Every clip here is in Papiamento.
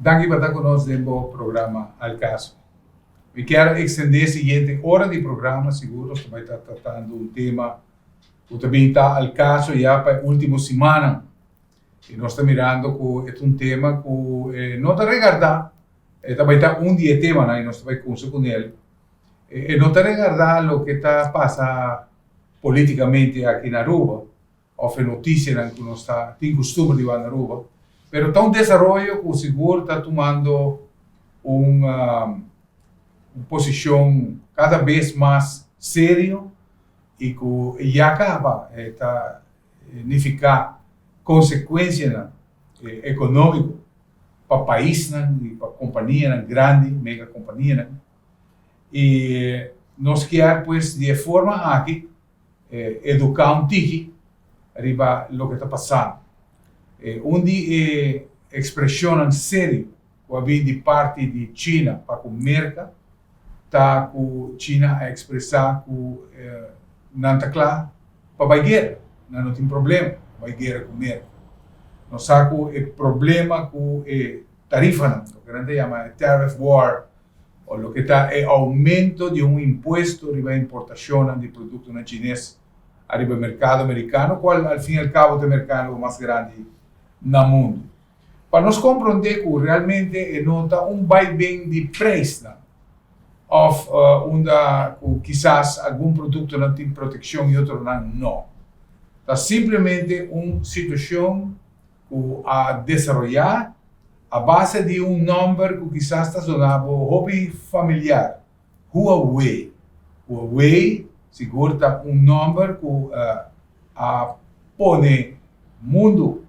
Danki pa ta ku nos den bo programa Al Caso. Mi kier extende e siguiente ora di programa, sigur nos ta bai ta tratando un tema ku ta bin ta al caso ya pa e ultimo simannan. I nos ta mirando ku e ta un tema ku no ta regarda, e ta bai ta un di e temanan i nos ta bai kunsa ku nel. E no ta regarda loke ta pasa politikamente aki na Aruba, of e noticianan cu nos ta tin custumber di wak na Aruba, pero ta un desaroyo cu sigur ta tumando un un posicion cada bes mas serio y cu ya caba ta nifica consecuencianan economico pa paisnan y pa companianan grandi, mega companianan, y nos kier pues di e forma aki eduká un tiki riba loke ta pasando. Un di e ekspreshonnan serio ku a bin di parti di China pa ku Merka ta ku China a ekspresá ku nan ta kla pa bai guera, nan no tin problema pa bai guera ku Merka. Nos sa ku e problema ku e tarifanan, loke nan ta yama e tariff war, o loke ta e aumento di un impuesto riba importacionnan di productonan chines ariba e mercado mericano, cual al fin y al cabo ta e mercado mas grandi na mundo. Pa nos comprende cu realmente e no ta un bai-ben di prijsnan of unda cu kisas algun productonan tin proteccion y otronan no. Ta simplemente un situacion cu a desaroya a base di un nomber cu kisas ta zona bo hopi familiar, Huawei. Huawei sigur ta un nomber cu a pone mundo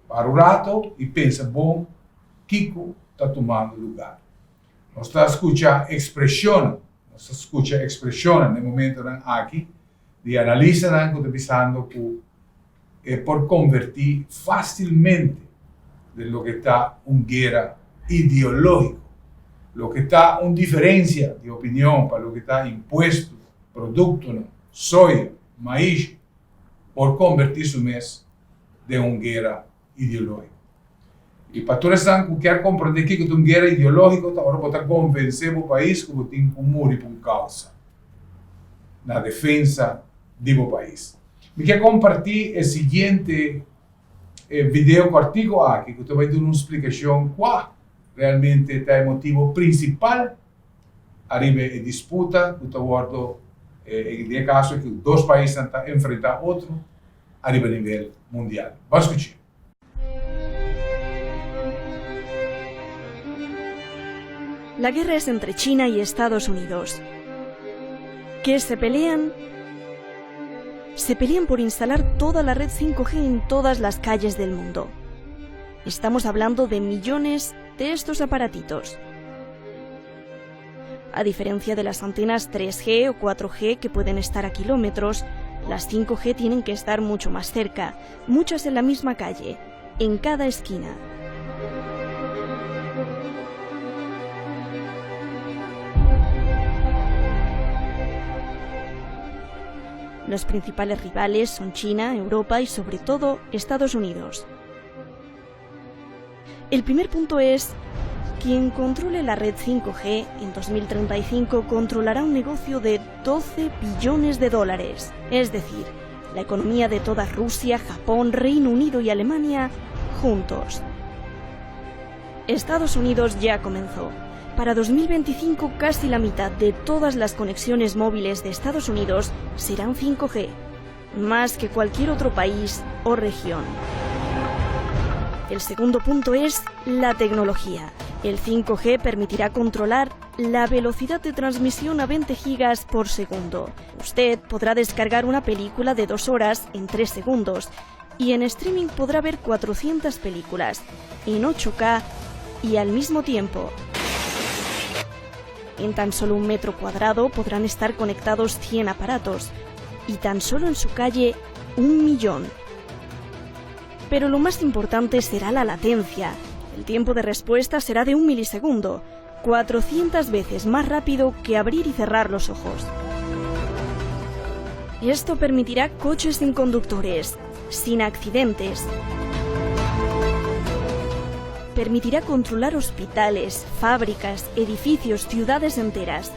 para un rato y pensa bon kico ta tumando lugar. Nos ta scucha expresionnan, nos ta scucha expresionnan den momentonan aki di analistanan cu ta bisando cu e por converti facilmente den loke ta un guera ideologico, loke ta un diferencia di opinion pa loke ta impuesto, productonan, soya, maishi, por converti su mes den un guera ideologico. Y pa tur esnan cu kier comprende kico ta un guera ideologico ta ora bo ta convence bo pais cu bo tin cu muri pa un causa na defensa di bo pais. Mi kier comparti e siguiente video cortico aki cu ta bay duna un splicacion cua realmente ta e motibo principal ariba e disputa cu ta wordo, den e caso cu dos paisnan ta enfrenta otro ariba nivel mundial. Ban scucha. La guerra es entre China y Estados Unidos. ¿Qué se pelean? Se pelean por instalar toda la red 5G en todas las calles del mundo. Estamos hablando de millones de estos aparatitos. A diferencia de las antenas 3G o 4G que pueden estar a kilómetros, las 5G tienen que estar mucho más cerca, muchas en la misma calle, en cada esquina. Los principales rivales son China, Europa y sobre todo Estados Unidos. El primer punto es, quien controle la red 5G en 2035 controlará un negocio de 12 billones de dólares, es decir, la economía de toda Rusia, Japón, Reino Unido y Alemania juntos. Estados Unidos ya comenzó. Para 2025 casi la mitad de todas las conexiones móviles de Estados Unidos serán 5G, más que cualquier otro país o región. El segundo punto es la tecnología. El 5G permitirá controlar la velocidad de transmisión a 20 gigas por segundo. Usted podrá descargar una película de dos horas en 3 segundos y en streaming podrá ver 400 películas en 8K y al mismo tiempo. En tan solo un metro cuadrado podrán estar conectados 100 aparatos y tan solo en su calle un millón. Pero lo más importante será la latencia. El tiempo de respuesta será de un milisegundo, 400 veces más rápido que abrir y cerrar los ojos. Esto permitirá coches sin conductores, sin accidentes. Permitirá controlar hospitales, fábricas, edificios, ciudades enteras,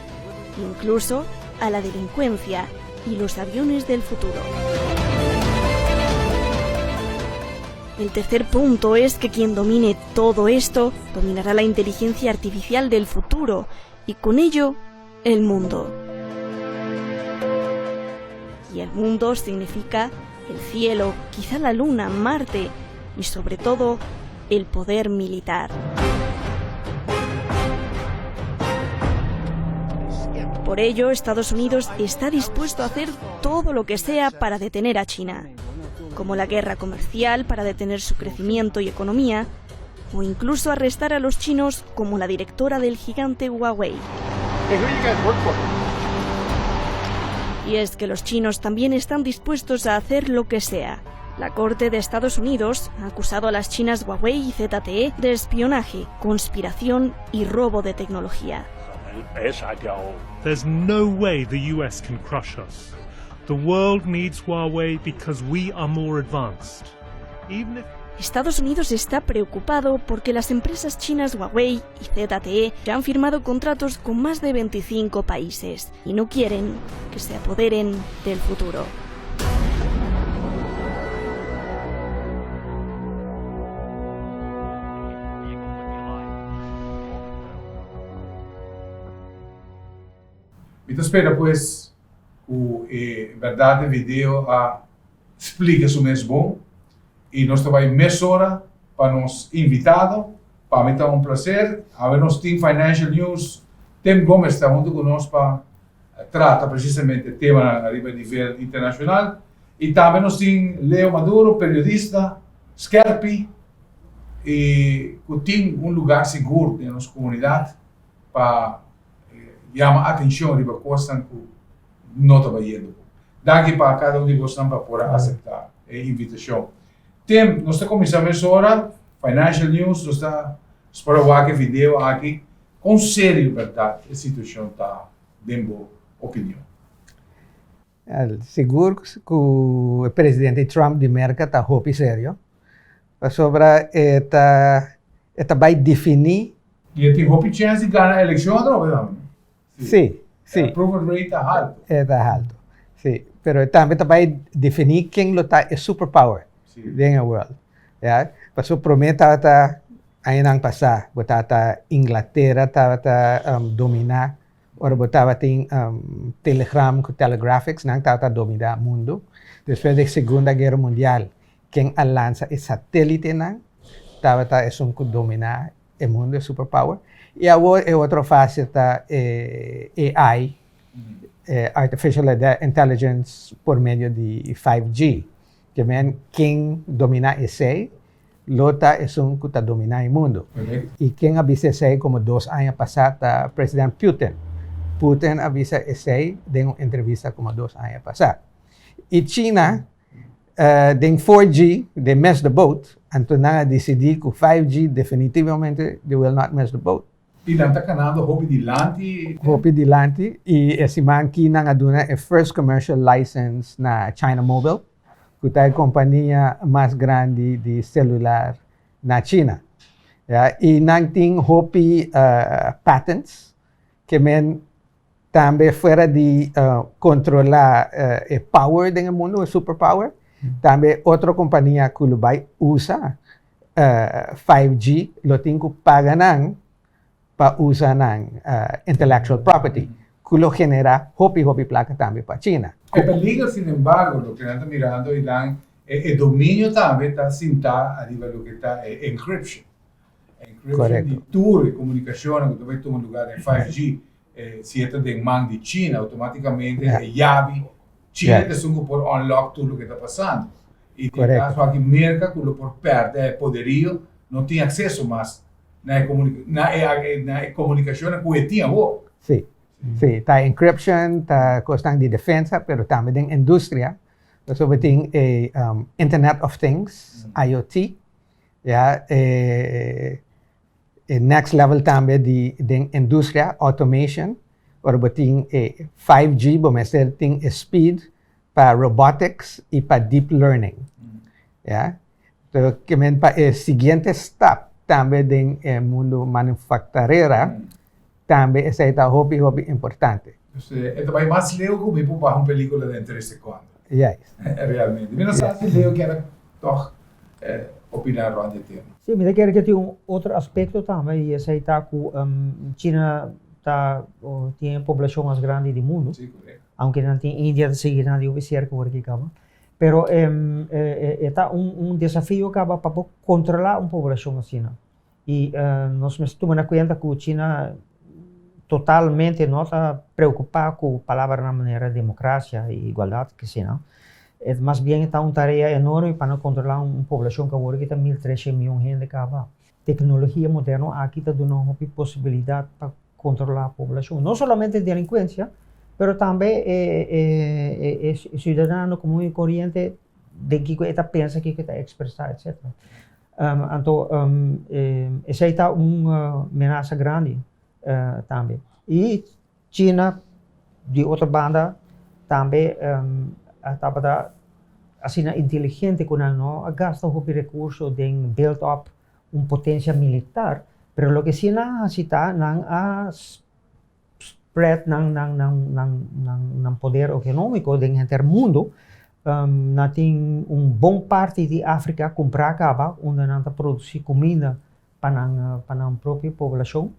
incluso a la delincuencia y los aviones del futuro. El tercer punto es que quien domine todo esto dominará la inteligencia artificial del futuro y con ello el mundo. Y el mundo significa el cielo, quizá la luna, Marte y sobre todo el poder militar. Por ello, Estados Unidos está dispuesto a hacer todo lo que sea para detener a China, como la guerra comercial para detener su crecimiento y economía, o incluso arrestar a los chinos como la directora del gigante Huawei. Y es que los chinos también están dispuestos a hacer lo que sea. La Corte de Estados Unidos ha acusado a las chinas Huawei y ZTE de espionaje, conspiración y robo de tecnología. There's no way the US can crush us. The world needs Huawei because we are more advanced. Even if Estados Unidos está preocupado porque las empresas chinas Huawei y ZTE ya han firmado contratos con más de 25 países y no quieren que se apoderen del futuro. Mi ta spera pues ku e bèrdat e video a splika su mes bon i nos ta bai mesora pa nos invitado. Pa mi ta un plaser. Awe nos tin Financial News, Tim Gomez ta huntu ku nos pa trata presisamente temanan ariba nivel internashonal. I tambe nos tin Leo Maduro, periodista skèrpi i ku tin un lugar sigur den nos komunidat pa yama atenshon riba kosnan ku no ta bayendo bon. Danki pa kada un di bosnan pa por a aseptá e invitashon. Tim, nos ta kuminsá mesora, Financial News, nos ta spera wak e video aki. Kon serio bèrdat e situashon ta den bo opinion? Sigur ku e presidente Trump di Merka ta hopi serio, pasobra e ta e ta bai definí. I e tin hopi chèns di gana elekshon atrobe tambe. Sí, sí. E approval rate ta haltu. E ta haltu, sí. Pero e tambe ta bai definí ken lo ta e superpower den e world. Ya, pasobra promé tabata añanan pasá bo tabata Inglatera tabata dominá Ora bo tabatin telegram ku telegraphics, nan tabata dominá mundu. Despues di Segunda Guera Mundial, ken a lansa e satélitenan tabata esun ku dominá e mundu, e superpower. I awor e otro fase ta e AI, Artificial Intelligence por medio di 5G. Ke men ken dominá esei Lo ta esun ku ta dominá e mundu. I ken a bisa esei komo dos aña pasá ta President Putin. Putin a bisa esei den un entrevista komo dos aña pasá. I China den 4G they missed the boat, anto nan a disidí ku 5G definitivamente they will not miss the boat. I nan ta kanando hopi dilanti. Hopi dilanti i e siman aki nan a duna e first commercial license na China Mobile, ku ta e kompania mas grandi di selular na China. Ya, i nan tin hopi patents ke men tambe fuera di kontrolá e power den e mundu, e super power, tambe otro kompania ku lo bai usa 5G lo tin ku paga nan pa usa nan intellectual property, ku lo generá hopi hopi plaka tambe pa China. E peliger sinembargo loke nan ta mirando einan e dominio tambe ta sintá ariba loke ta e encryption. Encryption di tur e komunikashonnan ku ta bai tuma lugar den 5G si e ta den man di China automaticamente e yabi China ta esun ku por unlock tur loke ta pasando i den kaso aki Merka ku lo por pèrdè e poderio no tin akseso mas na e na e na e komunikashonnan ku e tin awor. Sí, sí, ta encryption, ta kosnan di defensa, pero tambe den industria, pasobra tin e Internet of Things, IoT, ya, e E next level tambe di den industria, automation, ora bo tin e 5G bo mester tin e speed pa robotics y pa deep learning. Ya. Pero ke men pa e siguiente stap. tambe den e mundu manufakturera tambe esei ta hopi hopi importante. Dus e ta bai mas leu ku mi por baha un pelikula den tres sekondo. Juist. Realmente. Mi no sa si Leo kier tòg opiná rònt di e tema. Sí, mi ta kere ke tin un otro aspekto tambe i esei ta ku China ta tin e poblashon mas grandi di mundu. Sí, korekto. Aunke nan tin India ta sigui nan di hopi serka ora ki kaba. Pero e ta un desafio kaba pa bo kontrolá un poblashon asina. I nos mester tuma na kuenta ku China totalmente no ta preokupá ku palabranan manera demokrasia i igualdat, kesina. E mas bien e ta un tarea enorme pa nan kontrolá un poblashon ku awor aki ta 1300 mion hende kaba. Teknologia moderno aki ta duna hopi posibilidat pa kontrolá poblashon. No solamente delinkuensia, pero tambe e siudadano komun i koriente den kiko e ta pensa, kiko e ta ekspresá, etsetera. Anto esei ta un menasa grandi tambe. I China di otro banda tambe a tabata asina inteligente ku nan no a gasta hopi rekurso den build up un potensia militar, pero loke si nan a hasi ta nan a spread nan nan nan nan nan nan poder ekonómiko den henter mundu. Nan tin un bon parti di Afrika kumprá kaba unda nan ta produsí kuminda pa nan pa nan propio poblashon.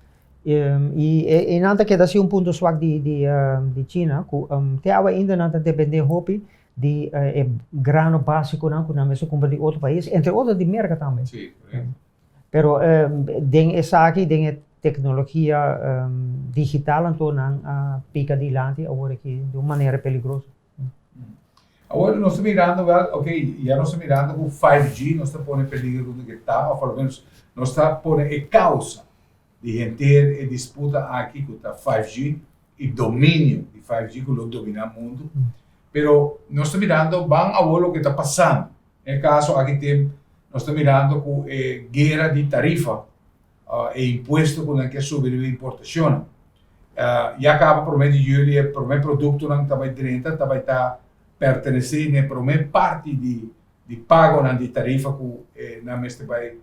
I e nan ta keda si un punto swak di di di China ku te awe ainda nan ta dependé hopi di e grano básikonan ku nan mester kumpra di otro pais, entre otro di Merka tambe. Sí, korekto. Pero den esaki, den e teknologia digital anto nan a pika dilanti awor aki di un manera peligroso. Awor nos ta mirando wel, ok, ya nos ta mirando ku 5G nos ta pone peligro ku ke ta, of por lo menos nos ta pone e causa di henter e disputa aki ku ta 5G i dominio di 5G ku lo domina mundu. Pero nos ta mirando ban awor loke ta pasando. Den e kaso aki tin nos ta mirando ku e guera di tarifa, e impuesto ku nan ke subi riba importashonnan. Ya kaba promé di juli e promé produktonan ta bai drenta ta bai ta pertenesé na e promé parti di di pagonan di tarifa ku nan mester bai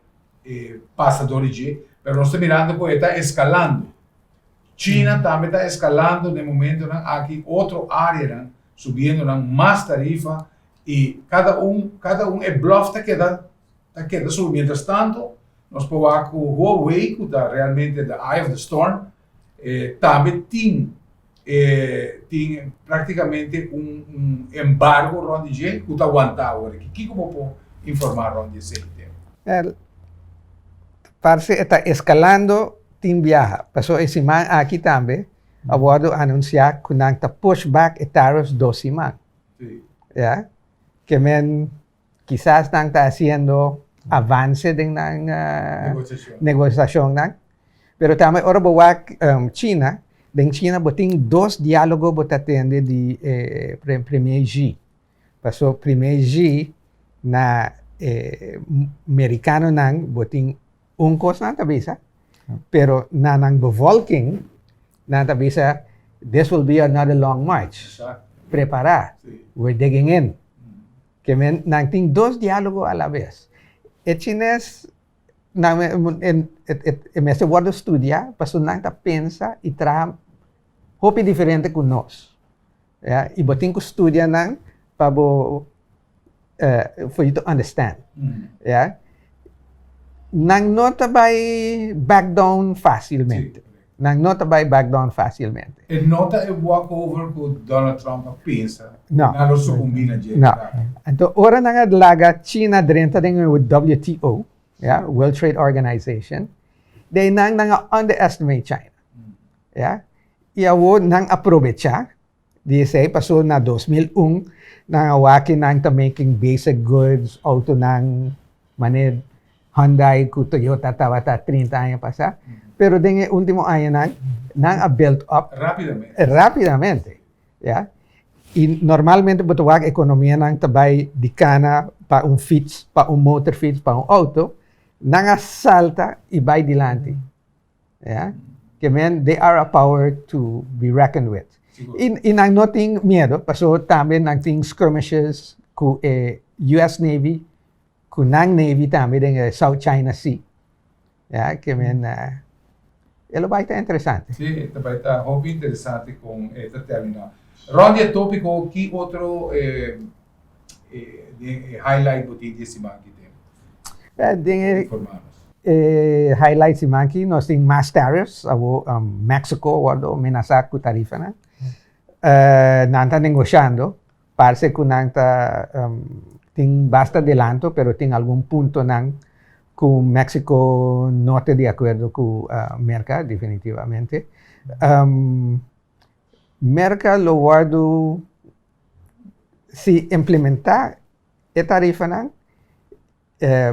pasa dor di dje. Pero nos ta mirando ku e ta eskalando. China tambe ta eskalando den momentonan aki otro areanan subiendo nan mas tarifa I kada un, kada un e bluff ta keda, ta keda subi. Mientras tanto, nos por wak ku Huawei, ku ta realmente the eye of the storm, eh, tambe tin, eh, tin prácticamente un, un embargo rond di dje ku ta wantá awor aki. Kiko bo por informá rond di esei tema? El, parse e ta eskalando tin biaha. Paso e siman aki tambe a wòrdu anunsiá ku nan ta push back e tariffs dos siman. Ya. Ke men kisas nan ta hasiendo avance den nan negosiashonnan. Pero tambe ora bo wak China, den China bo tin dos dialogo bo ta tende di e Premier Xi. Paso Premier Xi na e merikanonan bo tin un kos nan ta bisa, pero na nan bevolking Nan ta bisa, This will be another long march. Prepará. We're digging in. Ke men, nan tin dos diálogo a la bes. E chines, nan e mester wòrdu studiá pasobra nan ta pensa i traha hopi diferente ku nos. Ya, i bo tin ku studia nan pa bo, for you to understand. Ya. Nan no ta bai back down fácilmente. Nan no ta bai back down fácilmente. E no ta e walk over ku Donald Trump a pensa. No. Nan lo sukumbí na dje. No. Anto ora nan a laga China drenta den e WTO, ya, World Trade Organization, de nan nan a underestimate China. Ya. I awor nan a probechá Di esei pasó na 2001 nan a wak ki nan ta making basic goods, outonan manera Hyundai ku Toyota tabata 30 aña pasá. Pero den e último añanan nan a build up Rápidamente. rápidamente, ya. I normalmente bo ta wak ekonomianan ta bai di kana pa un fiets, pa un motorfiets, pa un outo, nan a salta i bai dilanti. Ya. Ke men they are a power to be reckoned with. I, i nan no tin miedo, paso tambe nan tin skirmishes ku e US Navy, ku nan Navy tambe den e South China Sea. Ya, ke men e lo bai ta interesante. Sí, e ta bai ta hopi interesante kon e ta terminá. Rònt di e tópiko, ki otro highlight bo tin di e siman aki den? Den e highlight siman aki nos tin mas tariffs, awor Mexico a wòrdu menasá ku tarifanan. Nan ta negoshando, parse ku nan ta tin basta adelanto pero tin algun puntonan ku Mexico no ta di akuerdo ku Merka definitivamente. Merka lo wòrdu si implementá e tarifanan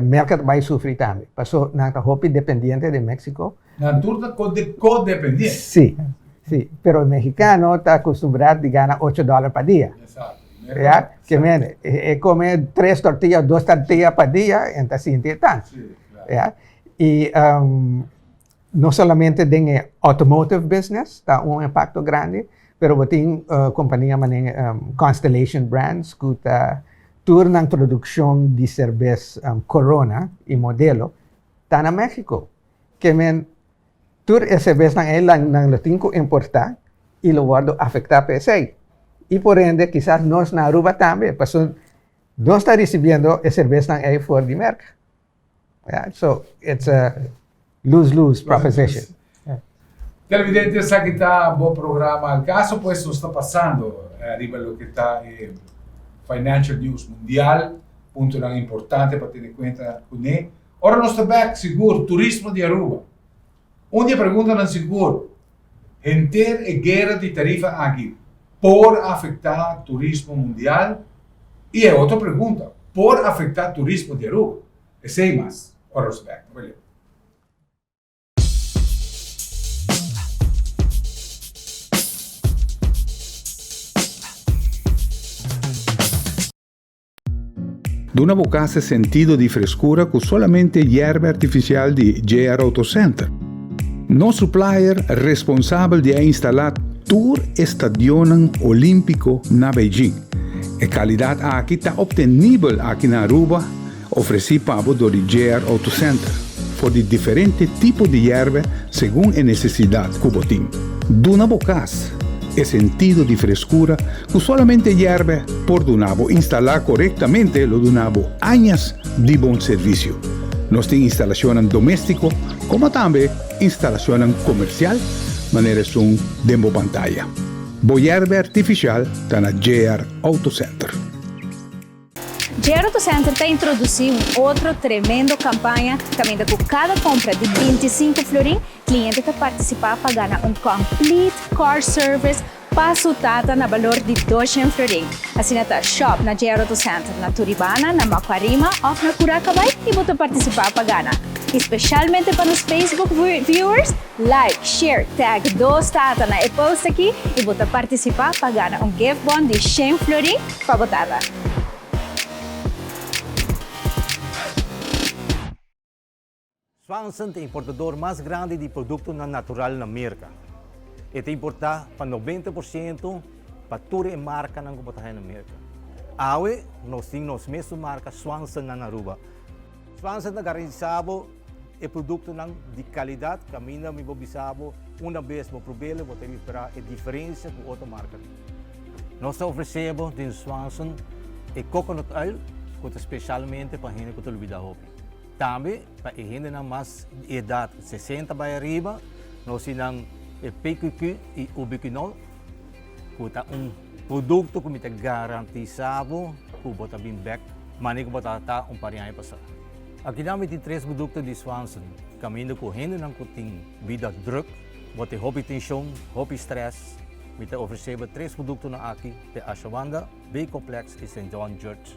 Merka ta bai sufri tambe, paso nan ta hopi dependiente di Mexico. Nan tur ta codependiente. Si, si, pero e mexicano ta acostumbrá di gana ocho dòler pa dia. Exacto. Ya, ke mende, e come tres tortilla, dos tortilla pa dia, en ta sinti e tantu. Si, claro. Ya, y no solamente den e automotive business ta un impacto grandi, pero bo tin compania manera Constellation Brands cu ta Tur nan produkshon di serbes Corona i Modelo ta na Mexico. Ke men tur e serbesnan ei nan lo tin ku importá i lo wòrdu afektá pa esei. I por ende kisas nos na Aruba tambe, pasobra nos ta risibiendo e serbesnan ei for di Merka. So it's a lose-lose proposition. Televidente, esaki ta bo programa Al Caso, pues nos ta pasando riba loke ta e financial news mundial, puntonan importante pa tene cuenta cune. Ora nos ta bek, sigur, turismo di Aruba. Un di e preguntanan sigur, henter e guera di tarifa aki por afecta turismo mundial? Y e otro pregunta, por afecta turismo di Aruba? Esey mas, ora nos ta bek. No bay leu. Duna bo kas e sentido di freskura ku solamente yerba artifisial di JR Auto Center. Nos supplier responsabel di a instalá tur e stadionnan olímpiko na Beijing. E kalidat aki ta optenibel aki na Aruba, ofresí pa bo dor di JR Auto Center, for di diferente tipo di yerba segun e nesesidat ku bo tin. Duna bo kas e sentido di freskura Ku solamente yèrbe por duna bo instalá korektamente lo duna bo añas di bon servisio. Nos tin instalashonnan doméstiko komo tambe instalashonnan komersial manera esun den bo pantaya. Bo yèrbe artifisial ta na JR Auto Center. JR Auto Center ta introdusí un otro tremendo kampaña kaminda ku kada kompra di 25 florin kliente ta partisipá pa gana un complete car service Pa su tata na balor di doshen florin. Asina ta shop na JR Auto Center na Turibana, na Macuarima of na Curacabay y bo ta participa pa gana. Y specialmente pa nos Facebook viewers, like, share, tag dos tata na e post aki y bo ta participa pa gana un gift bon di shen florin pa bo tata. Swanson ta e importador mas grandi di produktonan natural na Merka. E ta importá pa 90% pa tur e markanan ku bo ta haña na Merka. Awe nos tin nos mesun marka Swanson na Aruba. Swanson ta garantisá bo e produktonan di kalidat kaminda mi por bisa bo una bes bo prob'el bo ta ripará e diferensia ku otro markanan. Nos ta ofresé bo den Swanson e coconut oil ku ta spesialmente pa hende ku ta lubidá hopi. Tambe pa e hendenan mas di edat 60 bai ariba, nos tin nan e PQQ i Ubiquinol, ku ta un produkto ku mi ta garantisa bo ku bo ta bin bek manera ku bo tabata un par di aña pasá. Akinan mi tin tres produkto di Swanson, kaminda ku hendenan ku tin bida druk, bo tin hopi tenshon, hopi strès, mi ta ofresé bo tres produktonan aki, te Ashawanda, B-Complex i Saint John Church.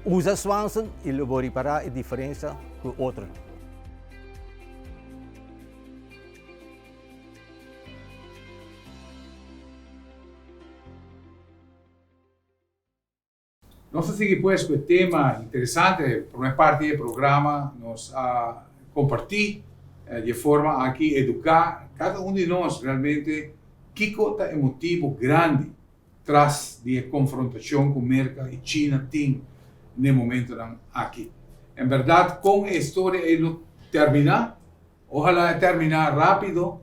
Usa Swanson y lo bo ripara e diferencia cu otronan. Nos ta sigui pues cu e tema interesante. Prome parti di e programa nos a comparti di e forma aki educa cada un di nos realmente kico ta e motibo grandi tras di e konfrontashon ku Merka i China tin n'e momentonan aki. En bèrdat kon e historia ei lo terminá? Ojalá e terminá rápido,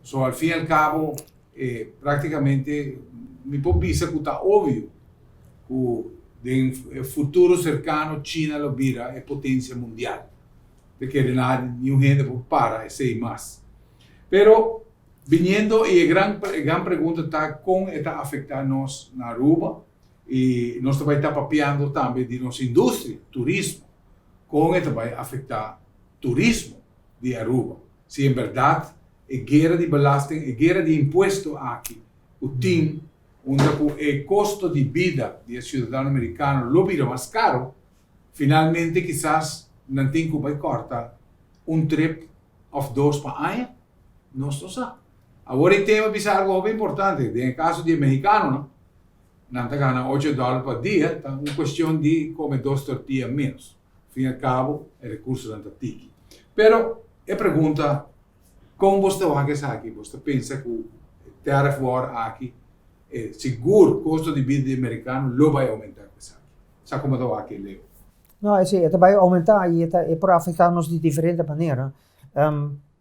so al fin y al cabo eh, prácticamente mi por bisa ku ta obvio ku den futuro cercano China lo bira e potencia mundial. Te kere nada, niun hende por para esei mas. Pero biniendo y e gran pregunta ta con e ta afecta nos na Aruba y nos ta bay ta papiando tambe di nos industria, turismo. Con e ta bay afecta turismo di Aruba? Si en berdad e guera di belasting, e guera di impuesto aki, cu tin unda cu e costo di bida di e ciudadano Americano lo bira mas caro, finalmente kisas nan tin cu bay corta un trip of dos pa aña, nos no sa. Awor e tema bisa algo hopi importante, den e caso di e Mexicano, no? Nan ta gana 8 dollar pa dia, ta un cuestion di come dos tortilla menos. Fin y al cabo, e recursonan ta tiki. Pero e pregunta, con bo ta wak esaki? Bo ta pensa cu tariff war aki, sigur costo di bida di Americano lo bay aumenta esaki? Sa con ta wak, Leo? No, si, e bay aumenta y e por afecta nos di diferente manera.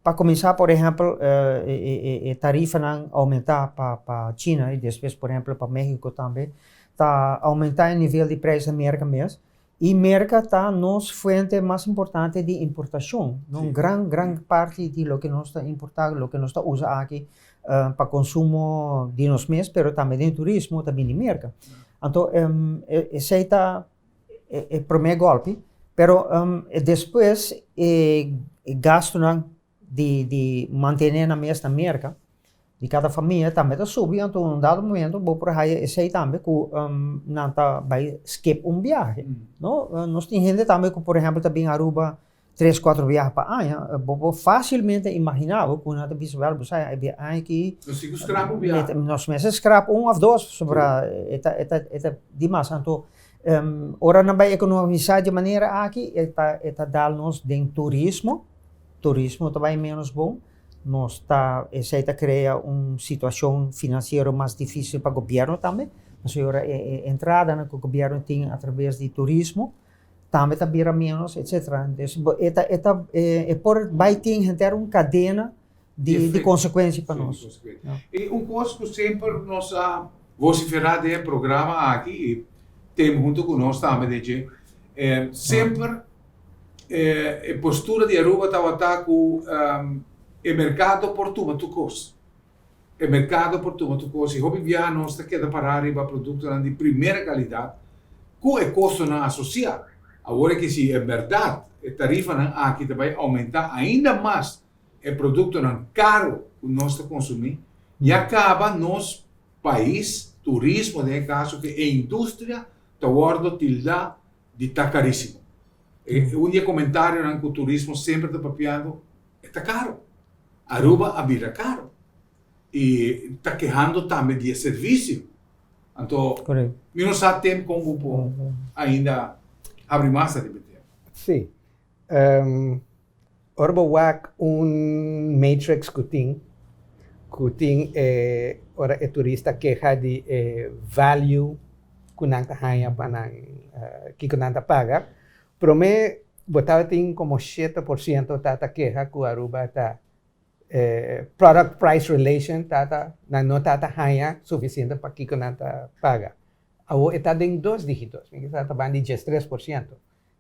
Pa cuminsa, por ehempel, e tarifanan aumenta pa China y despues, por ehempel, pa Mexico tambe, ta aumenta e nivel di prijs na Merca mes. Y Merca ta nos fuente mas importante di importacion. No? Gran, gran parti di loke nos ta importa, loke nos ta usa aki pa consumo di nos mes, pero tambe di turismo, tambe di Merca. Anto, esey ta e prome golpe, pero despues e gasto di mantene na mes na Merca, di cada famia tambe ta subi, anto un dado momento bo por haya esey tambe cu nan ta bay skip un viahe, no? Nos tin hende tambe cu, por ehempel, ta bin Aruba tres, cuatro viahe pa aña, bo por facilmente imagina cu nan ta bisa, "Wel, bo sa, e aña aki Nos tin cu scrap un viahe." Nos mester scrap un of dos, sobra e ta dimas. Anto, ora nan bay economisa di manera aki, e ta dal nos den turismo, turismo ta bay menos bon, nos ta, esey ta crea un situacion financiero mas dificil pa gobierno tambe, pasobra e entrada cu gobierno tin a traves di turismo tambe ta bira menos, etc. Entonces, e por bay tin henter un cadena di consecuencia pa nos. Consecuencia. Y un cos cu semper nos a vocifera den programa aki y tin hunto cu nos tambe di dje, semper e postura di Aruba tabata cu e mercado por tuma tur cos. E mercado por tuma tur cos y hopi biaha nos ta keda para riba productonan di primera calidad cu e costonan asocia. Awor cu si en berdad e tarifanan aki ta bay aumenta ainda mas e productonan caro cu nos ta consumi, ya caba nos pais, turismo den caso cu e industria ta wordo tilda di ta carisimo. E un di e comentarionan cu turismo semper ta papiando, ta caro. Aruba a bira caro. Y ta kehando tambe di servicio. Anto, mi no sa tempo con bo ainda habri mas riba tempo. Si. Ora bo wak un matrix cu tin ora e turista keha di value cu nan ta haya pa nan kico nan ta paga. Prome bo tin como 7% ta keha cu Aruba ta product price relation ta nan no ta haya suficiente pa kico nan ta paga. Awo e ta den dos digitos, mi ta banda di 13%.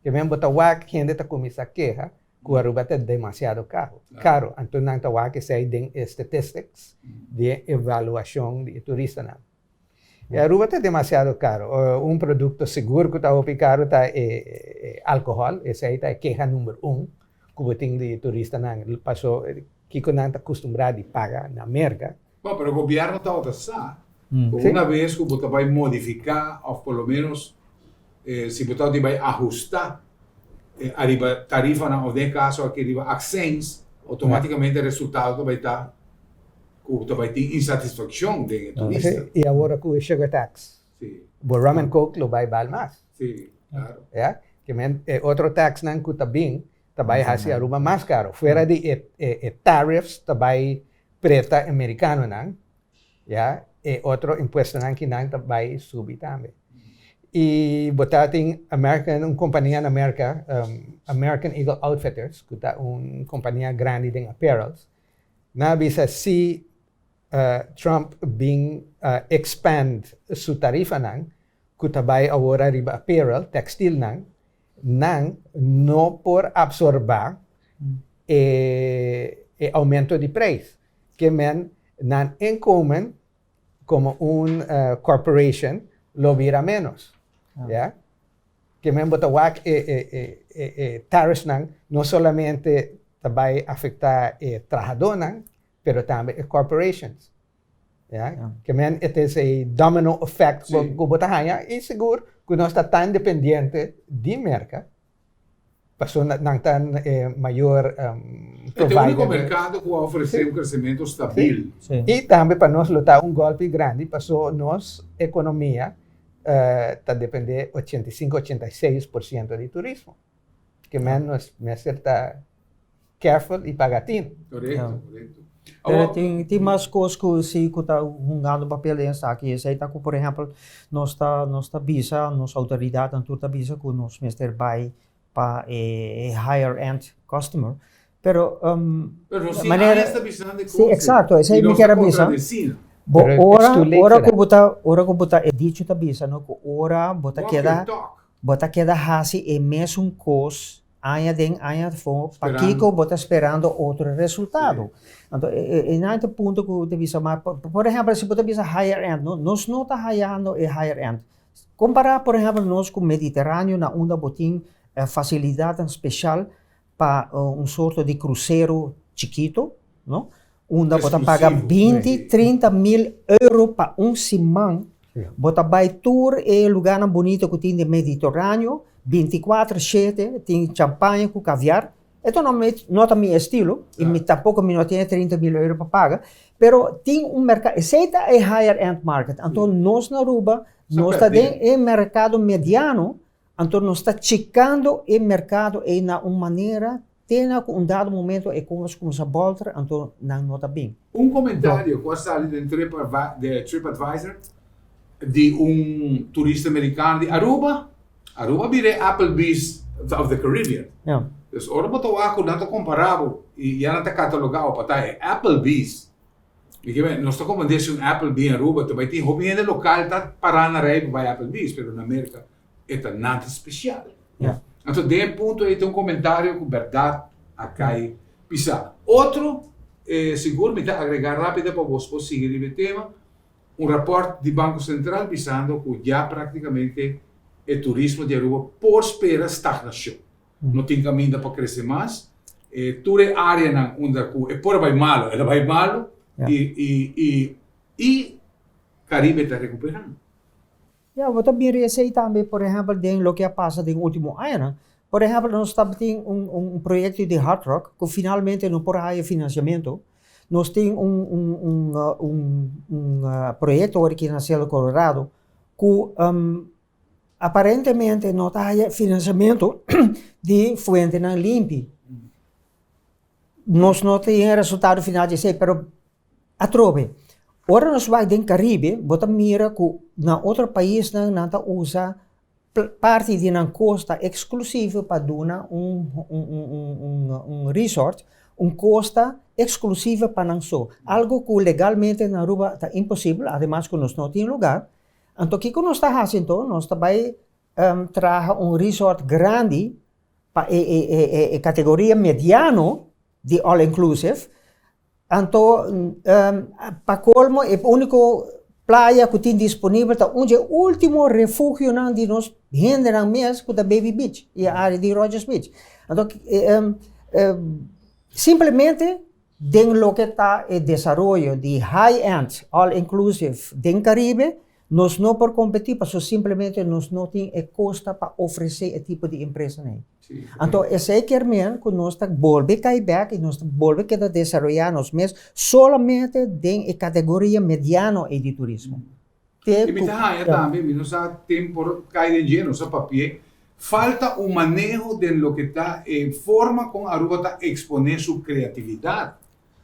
Kiermen bo ta wak hende ta cuminsa keha cu Aruba ta demasiado caro. Caro. Anto nan ta wak esey den statistics di evaluacion di turistanan. E Aruba ta demasiado caro. Un producto sigur cu ta hopi caro ta e alcohol, esey ta e keha number 1 cu bo tin di turistanan. Paso kico nan ta acostumbra di paga na Merca. Bon, pero gobierno ta sa. Un bes cu bo ta bay modifica, of por lo menos, si bo ta bay ahusta ariba tarifanan, of den caso aki riba accijns, automaticamente e resultado bay ta cu bay tin insatisfaccion di turista. Y awor cu e sugar tax. Bo rum and coke lo bay bal mas. Si, claro. Ja? Kiermen otro tax nan cu ta bin, ta bay haci Aruba mas caro. Fuera di e tariffs, ta bay preta Americanonan, ja, e otro impuestonan cu nan ta bay subi tambe. I bo ta tin American, un kompania na Merka, American Eagle Outfitters, ku ta un kompania grandi den apparels, nan a bisa si Trump bin expand su tarifanan ku ta bai awor ariba apparel, tekstilnan, nan no por absorbá e e oumento di preis. Ke men nan inkomen komo un corporation lo bira ménos. Ya. Ke men bo ta wak e e e e e tariffsnan no solamente ta bai afektá e trahadónan, pero tambe e corporations. Ya. Ke men it is a domino effect ku bo ta haña i sigur ku nos ta tan dependiente di Merka pasobra nan ta e mayor provider. E ta e úniko merkado ku a ofresé un kresementu stabil. I tambe pa nos lo ta un gòlpi grandi pasobra nos ekonomia ta dependé 85, 86% di turismo. Ke men nos mester ta careful y paga tino. Correcto, correcto. Pero tin tin mas cos cu si cu ta hungando papel den esaki. Esey ta cu por ehempel nos ta nos ta bisa, nos autoridadnan tur ta bisa cu nos mester bay pa e higher end customer. Pero Pero nos tin manera añas ta bisando e Si, cos exacto, esey y mi nos kier ta a bisa. contradecina. Bo Pero it's ora too late ora for cu that. bo ta ora cu bo ta e dicho ta bisa no cu ora bo ta Walk your keda talk. Bo ta keda hasi e mesun kos aña den aña afó, Sperando. pakiko bo ta sperando otro resultado? Anto e nan ta e punto ku ta bisa, ma por ehèmpel si bo ta bisa higher end, no, nos no ta hayando e higher end. Kompará por ehèmpel nos ku Mediteraneo na unda bo tin fasilidatnan speshal pa un sorto di krusero chikito, no, unda bo ta paga Exclusivo. 20, 30 mil euro pa un siman, bo ta bai tur e lugarnan bunito ku tin den Mediterraneo, 24 shete, tin champaña ku kaviar, eto no mi no ta mi estilo, i mi tampoko mi no tin e 30 mil euro pa paga, pero tin un merka, esei ta e higher end market, anto nos na Aruba, nos ta den e merkado mediano, Anto nos ta chikando e merkado ei na un manera te na ku un dado momento e kos kuminsá bòlter anto nan no ta bin. Un komentario ku a sali den TripAdvisor di un turista merikano di Aruba, Aruba bira e Applebee's of the Caribbean. Dus ora bo ta wak ku nan ta kompará bo i ya nan ta katalogá bo pa ta e Applebee's. Mi ke men, nos ta komprendé si un Applebee in Aruba ta bai tin hopi hende lokal ta pará na rei pa bai Applebee's, pero na Merka e ta nada spesial. Anto den e punto ei ta un komentario ku bèrdat a kai pisá. Otro, sigur mi ta agregá rápido pa bos por sigui riba e tema, un rapòrt di Banko Sentral bisando ku ya práktikamente e turismo di Aruba por spera stagnashon. No tin caminda pa crece mas. E tur e areanan unda cu e por a bay malo, el a bay malo y y y y Caribe ta recuperando. Ya, bo ta mira esey tambe, por ehempel, den loke a pasa den ultimo añanan. Por ehempel, nos tabatin un un proyecto di Hard Rock cu finalmente no por a haya financiamento. Nos tin un un un un un proyecto awor aki na Cielo Colorado cu Aparentemente no ta haya financiamento di fuentenan limpi. Nos no tin e resultado final di esei, pero atrobe, ora nos wak den Caribe, bo ta mira ku na otro paisnan nan ta usa parti di nan kosta eksklusivo pa duna un un resort, un kosta eksklusivo pa nan so. Algo ku legalmente na Aruba ta imposibel, ademas ku nos no tin lugar. Anto kiko nos ta hasi anto? Nos ta bai traha un resort grandi pa e e e e e kategoria mediano di all inclusive. Anto pa kolmo e uniko playa ku tin disponibel ta un dje ultimo refugionan di nos hendenan mes ku ta Baby Beach i e area di Rogers Beach. Anto simplemente Den loke ta e desaroyo di high end, all inclusive den Caribe, nos no por competi pasobra simplemente nos no tin e costa pa ofrece e tipo di empresanan ei. Anto esei kier men cu nos ta bolbe cay bek y nos ta bolbe keda desaroya nos mes solamente den e categoria mediano ei di turismo. I mi ta haña tambe, mi no sa tin por kai den dje, no sa papié, falta un maneho den loke ta e forma kon Aruba ta eksponé su kreatividat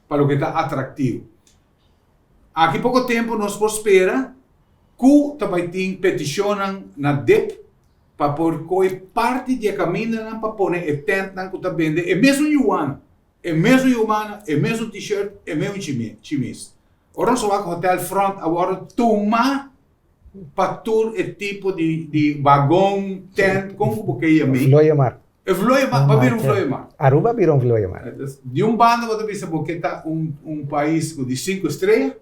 pa loke ta atraktivo. Aki poko tempu nos por spera. Ku ta bai tin petishonnan na dip pa por koe parti di e kamindanan pa pone e tèntnan ku ta bende e mesun yuana, e mesun yumana, e mesun t-shirt, e meun chimis. Ora nos a wak Hotel Front a wòrdu tuma pa tur e tipo di di wagon, tent, kon ku bo ke yam'é. Vlooienmarkt. E vlooienmarkt, pa bira un vlooienmarkt. Aruba a bira un vlooienmarkt. Di un banda bo ta bisa bo ke ta un un pais ku di sinku strea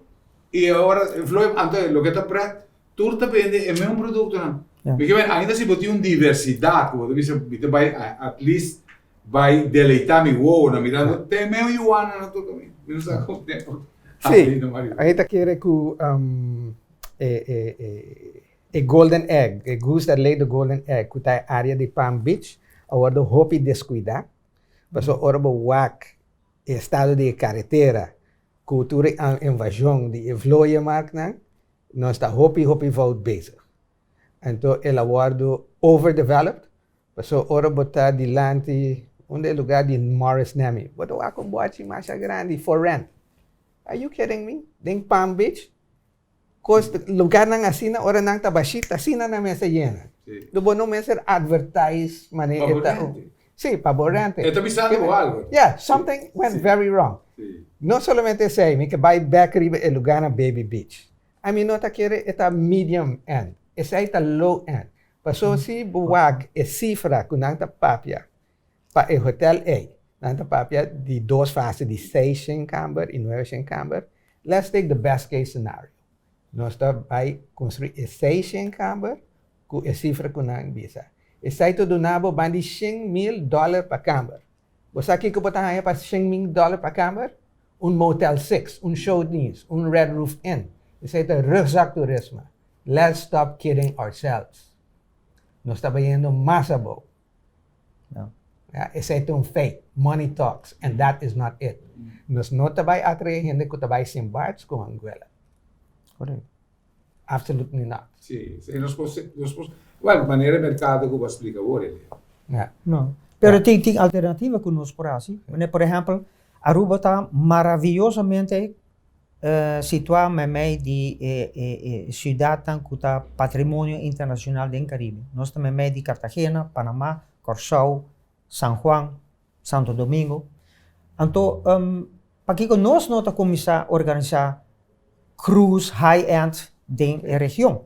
i ora e vlooienmarkt, anto loke ta pret tur ta bende e meun produktonan. Mi ke men ainda si bo tin un diversidat ku bo ta bisa mi ta bai at least Bai deleitá mi wowonan mirando te meu yuana na tur kaminda. Mi no sa kon tempu Sí, a ta kere ku e golden egg, e goose that laid the golden egg, ku ta e área di Palm Beach, a wòrdu hopi deskuidá. Pasobra ora bo wak e estado di e karetera ku tur e invashon di e vlooienmarktnan, nos ta hopi hopi fout bezig. Anto el a wòrdu overdeveloped. Paso ora bo ta dilanti unda e lugar di Morris Nemi, bo ta wak un bochi masha grandi for rent. Are you kidding me? Den Palm Beach? Kos, lugarnan asina ora nan ta bashí, ta asina nan mester yena. Do bo no mester advertise manera Pa bo rente. Sí, pa bo rente. E ta bisando bo algo. Yeah, something went very wrong. No solamente esei, mi ke bai bek riba e lugar na Baby Beach. Ami no ta kere e ta medium end, esei ta low end. Paso si bo wak e sifra ku nan ta papia pa e hotel ei, nan ta papia di dos fase di seis shen kamber i nuebe shen kamber, let's take the best case scenario, nos ta bai konstrui e 600 kamber ku e sifra ku nan bisa. Esei ta duna bo ban di 100,000 dòler pa kamber. Bo sa kiko bo ta haña pa 100,000 dòler pa kamber? Un Motel 6, un Showdienst, un Red Roof Inn. Esei ta rugzak turisme. Let's stop kidding ourselves. Nos ta bayendo mas abou. Ja, esei ta un feit. Money talks and that is not it. Nos no ta bai atrae hende ku ta bai Sint Barts ku Anguilla. Correct. Absolutely not. Sí, sí, nos por, nos por, well, manera e mercado ku bo a splika awor, Elia. Ja. No. Pero tin tin alternativa ku nos por hasi. Por ehèmpel, Aruba ta maraviyosamente Situá meimei di e siudatnan ku ta patrimonio internashonal den Karibe. Nos ta meimei di Cartagena, Panamá, Kòrsou, San Juan, Santo Domingo. Anto, pakiko nos no ta kuminsá organisá cruise high-end den e region?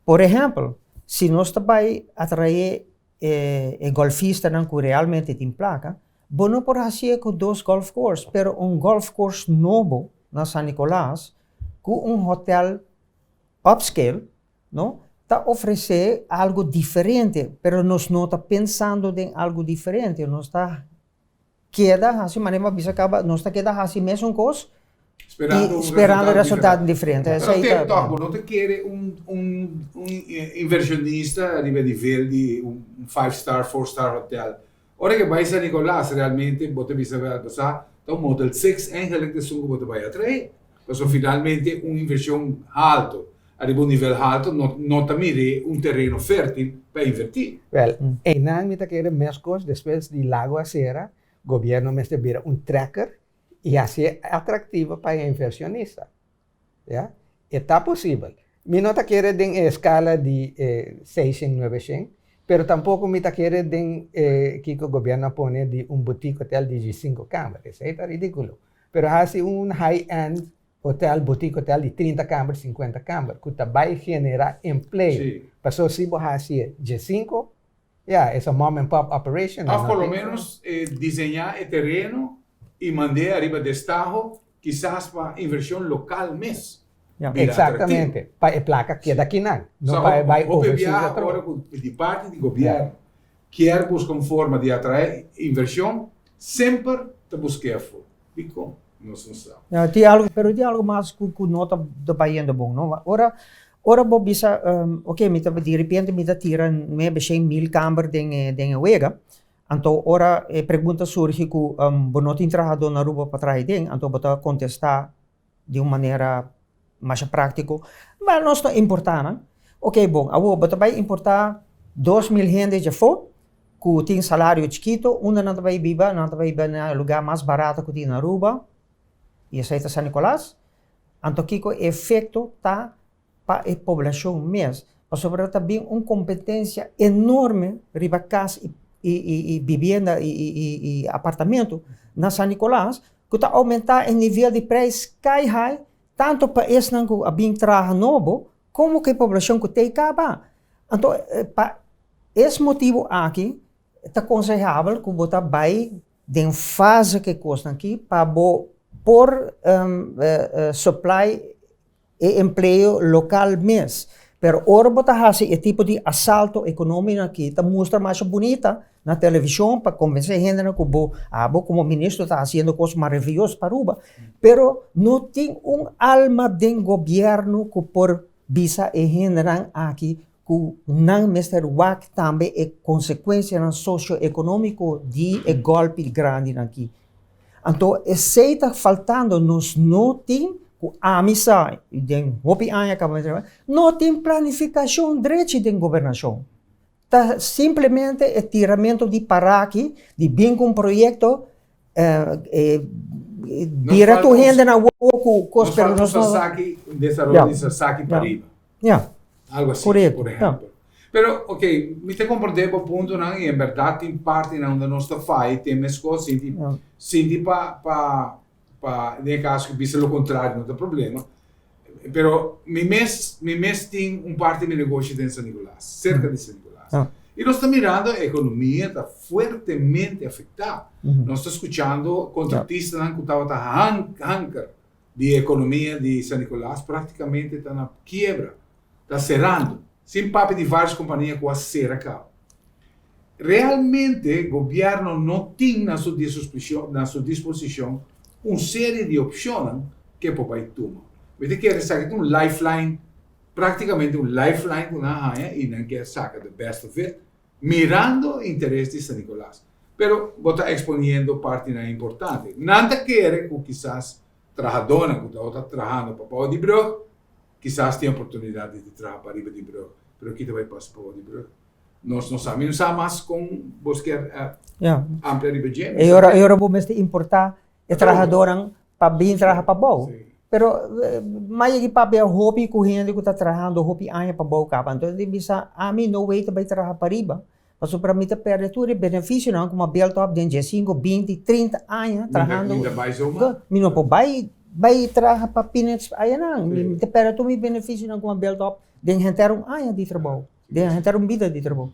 Por ehèmpel, si nos ta bai atraé e golfistanan ku realmente tin plaka, Bo no por hacié cu dos golf course, pero un golf course nobo na San Nicolas cu un hotel upscale, no, ta ofrece algo diferente, pero nos no ta pensando den algo diferente, nos ta keda haci, manera mi a bisa caba, nos ta keda haci mesun cos Sperando y un sperando resultado resultado diferente. diferente. Pero Esey te ta. toch, bo no ta kere un un un inversionista riba e nivel di un five star, four star hotel. Ora ke bai San Nicolas realmente bo ta bisa wel pasá ta un Motel Six eigenlijk ta esun ku bo ta bai atraé. Pasobra finalmente un invershon halto ariba un nivel halto no no ta mir'é un tereno fértil pa invertí. Wel, einan mi ta kere meskos despues di Lago a sera, gobierno mester bira un trekker i hasié atraktivo pa e invershonista. Ya, e ta posibel. Mi no ta kere den e eskala di e seishen, nuebeshen, pero tampoko mi ta kere den e kiko gobièrnu a pone di un boutique hotel di diesinko kamber. Esei ta ridíkulo. Pero hasi un high end hotel, boutique hotel di 30 kamber, 50 kamber, ku ta bai generá empleo. Pasobra si bo hasi diesinko, ya, es a mom and pop operation. Òf por lo ménos diseñá e tereno i mand'é ariba destaho kisas pa invershon lokal mes bira atractivo. Exactamente, pa e placa keda akinan, no pa e bai Hopi overseas biaha atrobe. ora ku di parti di gobièrnu kier buska un forma di atraé invershon, semper ta busk'é afó. Dikon? Nos no sa. Ya, tin algo, pero tin algo mas ku ku no ta bayendo bon, no. Ora ora bo bisa, oke, mi ta di repente mi ta tira nuebe shen mil kamber den e den e wega, Anto ora e pregunta surgi ku bo no tin trahadó na Aruba pa traha den, anto bo ta kontestá di un manera masha práktiko, Ma nos ta importá nan. Oke bon, awor bo ta bai importá 2000 hende djafó ku tin salario chikito, unda nan ta bai biba? Nan ta bai biba na e lugá mas barato ku tin na Aruba, i esei ta San Nicolas. Anto kiko e efekto ta? pa e poblashon mes, pasobra ta bin un kompetensia enorme riba kas i i bibienda i i apartamento na San Nicolas ku ta oumentá e nivel di preis sky high tantu pa esnan ku a bin traha nobo komo ku e poblashon ku tei kaba. Anto pa es motibu aki ta konsehabel ku bo ta bai den fase ku e kosnan aki pa bo por supply e empleo lokal mes. Pero ora bo ta hasi e tipo di asalto ekonómiko aki ta mustra masha bunita na televishon pa konvensé hendenan ku bo abo komo ministro ta hasiendo kos maravioso pa Aruba, pero no tin un alma den gobièrnu ku por bisa e hendenan aki ku nan mester wak tambe e konsekuensianan sosio-ekonómiko di e gòlpi grandinan aki. Anto esei ta faltando, nos no tin, ku ami sa i den hopi aña kaba mi traha, no tin planifikashon drechi den gobernashon. Ta simplemente e tiramento di paraki, di bin ku un proyekto, bira tur hende na wowo ku kos pero nos no. Nos falta un Sasaki, un desaroyo di Sasaki pariba. Ja. Algo así, Correcto. por ejemplo. Ja. Pero, ok, mi ta comprende bo puntonan y en berdad tin partinan unda nos ta fai tin mescos, sinti, Ja. sinti pa, pa, pa, den e caso cu bisa lo contrario no ta problema. Pero mi mes, mi mes tin un parti di mi negoshi den San Nicolas, cerca di San Nicolas. Ja. Y nos ta mirando e economia ta fuertemente afecta. Nos ta scuchando contratistanan cu tabata han, hanker di economia di San Nicolas practicamente ta na kiebra, ta cerando, sin papia di varios compania cu a cera caba. Realmente gobierno no tin na su na su disposicion un serie di opcionnan cu e por bay tuma. Mi ta kere esaki ta un lifeline, practicamente un lifeline cu nan a haya y nan kier saca the best of it, mirando interes di San Nicolas. Pero bo ta exponiendo partinan importante. Nan ta kere cu kisas trahadónan cu tabata trahando pa bou di brug, kisas tin oportunidad di traha pa riba di brug. Pero ki ta bay pasa pa bou di brug? Nos no sa. Mi no sa mas con bos kier amplia riba dje. E ora, e ora bo mester importa e trahadónan pa bin traha pa bou. Pero maya di papia hopi ku hende ku ta trahando hopi aña pa bou kaba. Anto di bisa ami no wey ta bai traha pariba pasobra mi ta perde tur e benefisionan ku mi a build up den diesinko, binti, 30 aña trahando. Mi ta bai zomaar. Mi no por bai bai traha pa peanuts ayanan. Mi ta perde tur mi benefisionan ku mi a build up den henter un aña di trabou, den henter un bida di trabou.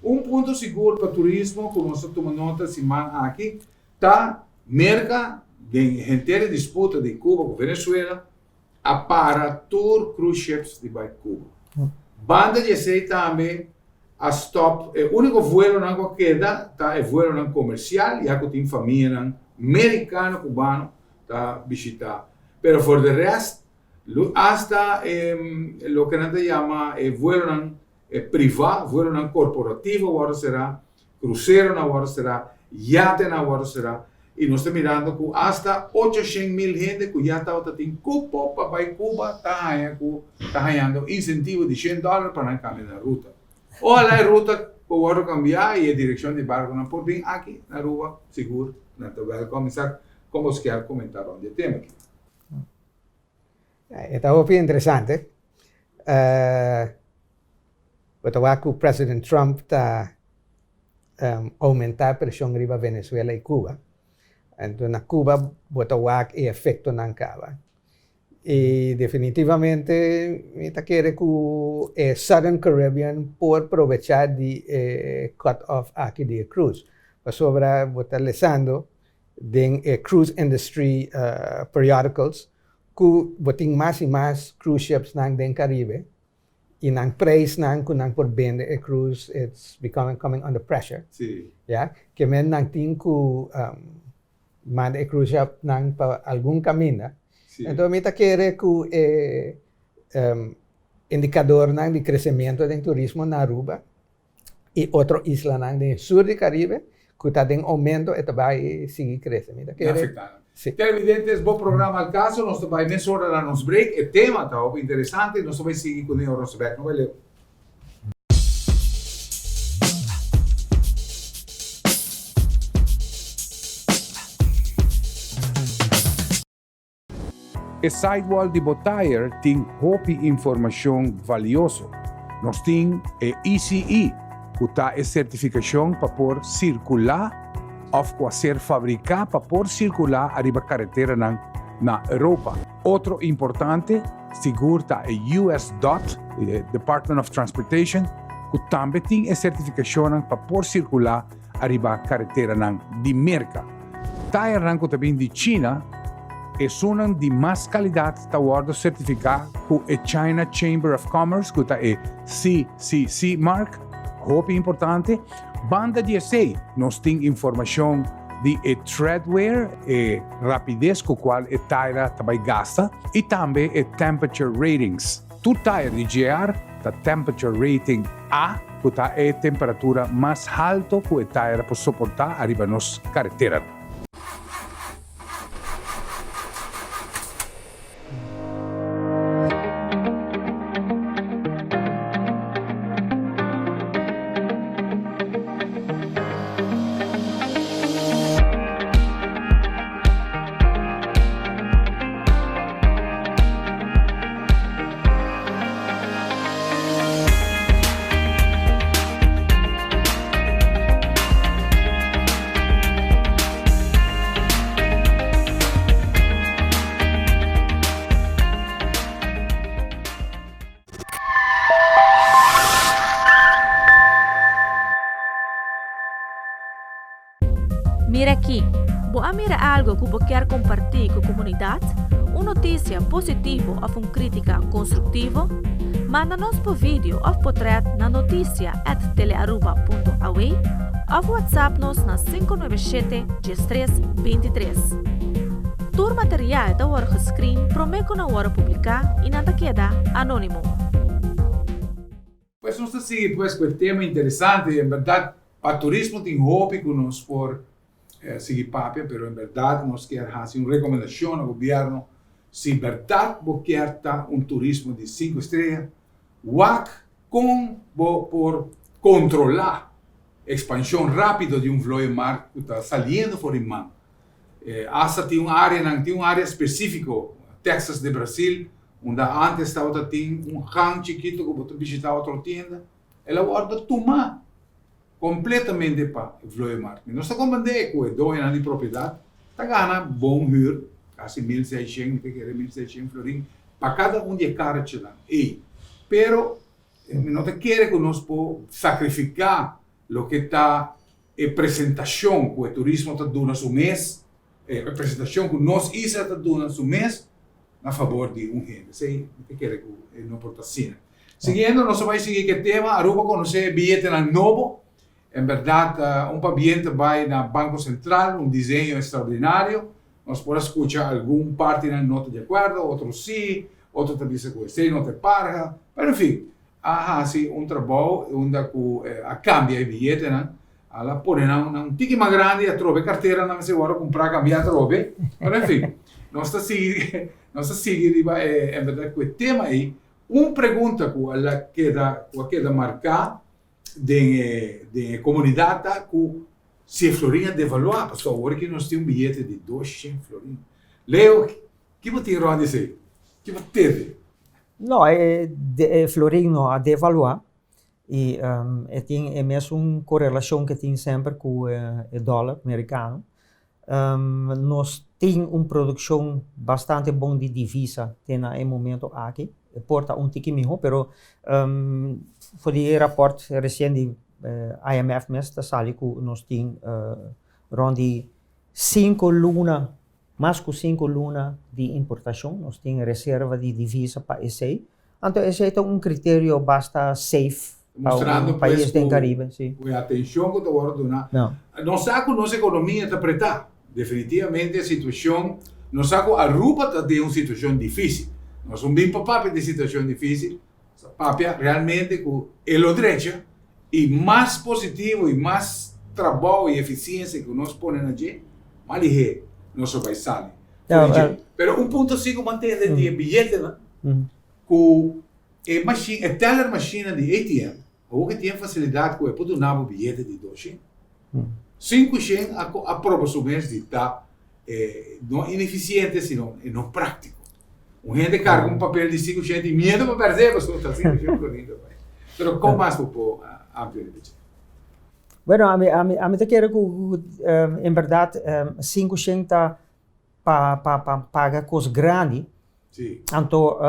Un punto sigur pa turismo ku nos a tuma nota siman aki Ta Merka den henter e disputa di Cuba ku Venezuela a para tur cruise ships di bai Cuba. Banda di esei tambe a stop e unico vuelonan ku a keda ta e vuelonan comercial ya ku tin famianan mericano cubano ta bishita. Pero for de rest hasta e loke nan ta yama e vuelonan priva, vuelonan corporativo a wòrdu será. Cruceronan a wòrdu será, yatenan a wòrdu será i nos ta mirando ku asta 800,000 hende ku ya tabata tin kupo pa bai Cuba ta haña ku ta hañando insentivo di shen dòler pa nan kambia nan ruta. Ohalá e ruta por wòrdu kambiá i e direkshon di barkunan por bin aki na Aruba, sigur nan ta wèlkòm. Mi sa kon bos kier komentá rònt di e tema aki. E ta hopi interesante. Bo ta wak ku President Trump ta oumentá preshon riba Venezuela i Cuba. Anto na Cuba bo ta wak e efektonan kaba. I definitivamente mi ta kere ku e Southern Caribbean por probechá di e cut off aki di e cruise. Pasobra bo ta lesando den e cruise industry periodicals ku bo tin mas i mas cruise shipsnan den Caribe i nan prijsnan ku nan por bende e cruise it's becoming coming under pressure. Sí. Ya, ke men nan tin ku manda e cruise shipnan pa algun kaminda. Sí. Enton mi ta kere ku e indikadornan di kresementu den turismo na Aruba i otro islanan den sur di Caribe ku ta den oumento e ta bai sigui krese. Mi ta kere. Afektá. Sí. Televidentes, bo programa Al Caso, nos ta bai mesora na nos break. E tema ta hopi interesante, nos ta bai sigui kuné ora nos ta bek. No bai leu. E sidewall di bo tire tin hopi informashon valioso. Nos tin e ECE, ku ta e sertifikashon pa por sirkulá òf ku a ser fabriká pa por sirkulá ariba kareteranan na Europa. Otro importante sigur ta e US dot, e Department of Transportation, ku tambe tin e sertifikashonnan pa por sirkulá ariba kareteranan di Merka. Tayernan ku ta bin di China, esunnan di mas kalidat ta wòrdu sertifiká ku e China Chamber of Commerce, ku ta e CCC mark, hopi importante. Banda di esei nos tin informashon di e treadwear, e rapides ku kual e taira ta bai gasta, i tambe e temperature ratings. Tur tayer di JR ta temperature rating A, ku ta e temperatura mas halto ku e tayer por soportá ariba nos kareteranan. Mira aki, bo a mira algo ku bo kier kompartí ku komunidat? Un notisia positivo òf un krítika konstruktivo? Manda nos bo video òf potrèt na notisia at telearuba punto aw òf whatsapp nos na 597 13 23. Tur material ta wòrdu gescreen promé ku nan wòrdu publiká i nan ta keda anónimo. Pues nos ta sigui pues cu e tema interesante y en berdad pa turismo tin hopi cu nos por sigui papia pero en berdad nos kier haci un recomendacion na gobierno si berdad bo kier ta un turismo di cinco estrella wak con bo por controla expansion rapido di un vlooienmarkt cu ta saliendo for di man. Hasta tin un areanan tin un area specifico Texas de Brasil Unda antes tabata tin un gang chikito ku bo ta bishita otro tienda, el a wòrdu tumá kompletamente pa e vlooienmarkt. Mi no sa komprendé ku e doñonan di propiedat ta gana bon hür, kasi 1600, mi ta kere 1600 florin, pa kada un di e karrechenan ei. Pero mi no ta kere ku nos por sakrifiká loke ta e presentashon ku e turismo ta duna su mes, e presentashon ku nos isla ta duna su mes, na fabor di un hende. Esei mi ta kere ku e no por ta asina. Siguiendo nos a bai sigui ku e tema, Aruba konosé e biyetenan nobo. En bèrdat un pabien ta bai na Banko Sentral, un diseño ekstraordinario. Nos por a skucha algun partinan no ta di akuerdo, otro si, otro ta bisa ku esei no ta e parha. Pero en fin, a hasi un trabou unda ku a kambia e biyetenan. A la pone nan un tiki mas grandi atrobe e karteranan mester wòrdu kumprá kambiá atrobe. Pero en fin, nos ta sigui nos ta sigui riba e en bèrdat ku e tema ei. Un pregunta ku a la keda ku a keda marká den e den e komunidat ta ku si e florin a devaluá pasobra awor aki nos tin un biyete di 200 florin. Leo, ki bo tin rònt di esei? Ki bo tende? No, e e florin no a devaluá. I e tin e mesun korelashon ku e tin semper ku e dòler merikano. Nos tin un produkshon bastante bon di divisa te na e momento aki. E por ta un tiki mihó, pero for di e rapòrt resien di IMF mes ta sali ku nos tin rònt di sinku luna, mas ku sinku luna di importashon. Nos tin reserva di divisa pa esei. Anto esei ta un criterio basta safe pa un pais den Caribe, si. Cu e atencion cu ta wordo duna. Nos sa cu nos economia ta preta. Definitivamente e situacion, nos sa cu Aruba ta den un situacion dificil. Nos no bin pa papia di situacion dificil, nos ta papia realmente cu e lo drecha y mas positivo y mas trabao y eficiencia cu nos pone na dje, mas lihe nos lo bay sali. Pero un punto si cu mantende di e biyetenan. Ku e machine, e teller machine di ATM, awor ke tin e fasilidat ku e por duna bo biyete di doshen, sinkushen a a proba su mes di ta no inefisiente sino e no práktiko. Un hende karga un papel di sinku shent i miedu pa pèrdè pasobra ta 500 florin ta bai. Pero kon mas bo por amplia riba dje? Bueno, ami ami ami ta kere ku en bèrdat 500 ta pa pa pa paga kos grandi. Sí. Anto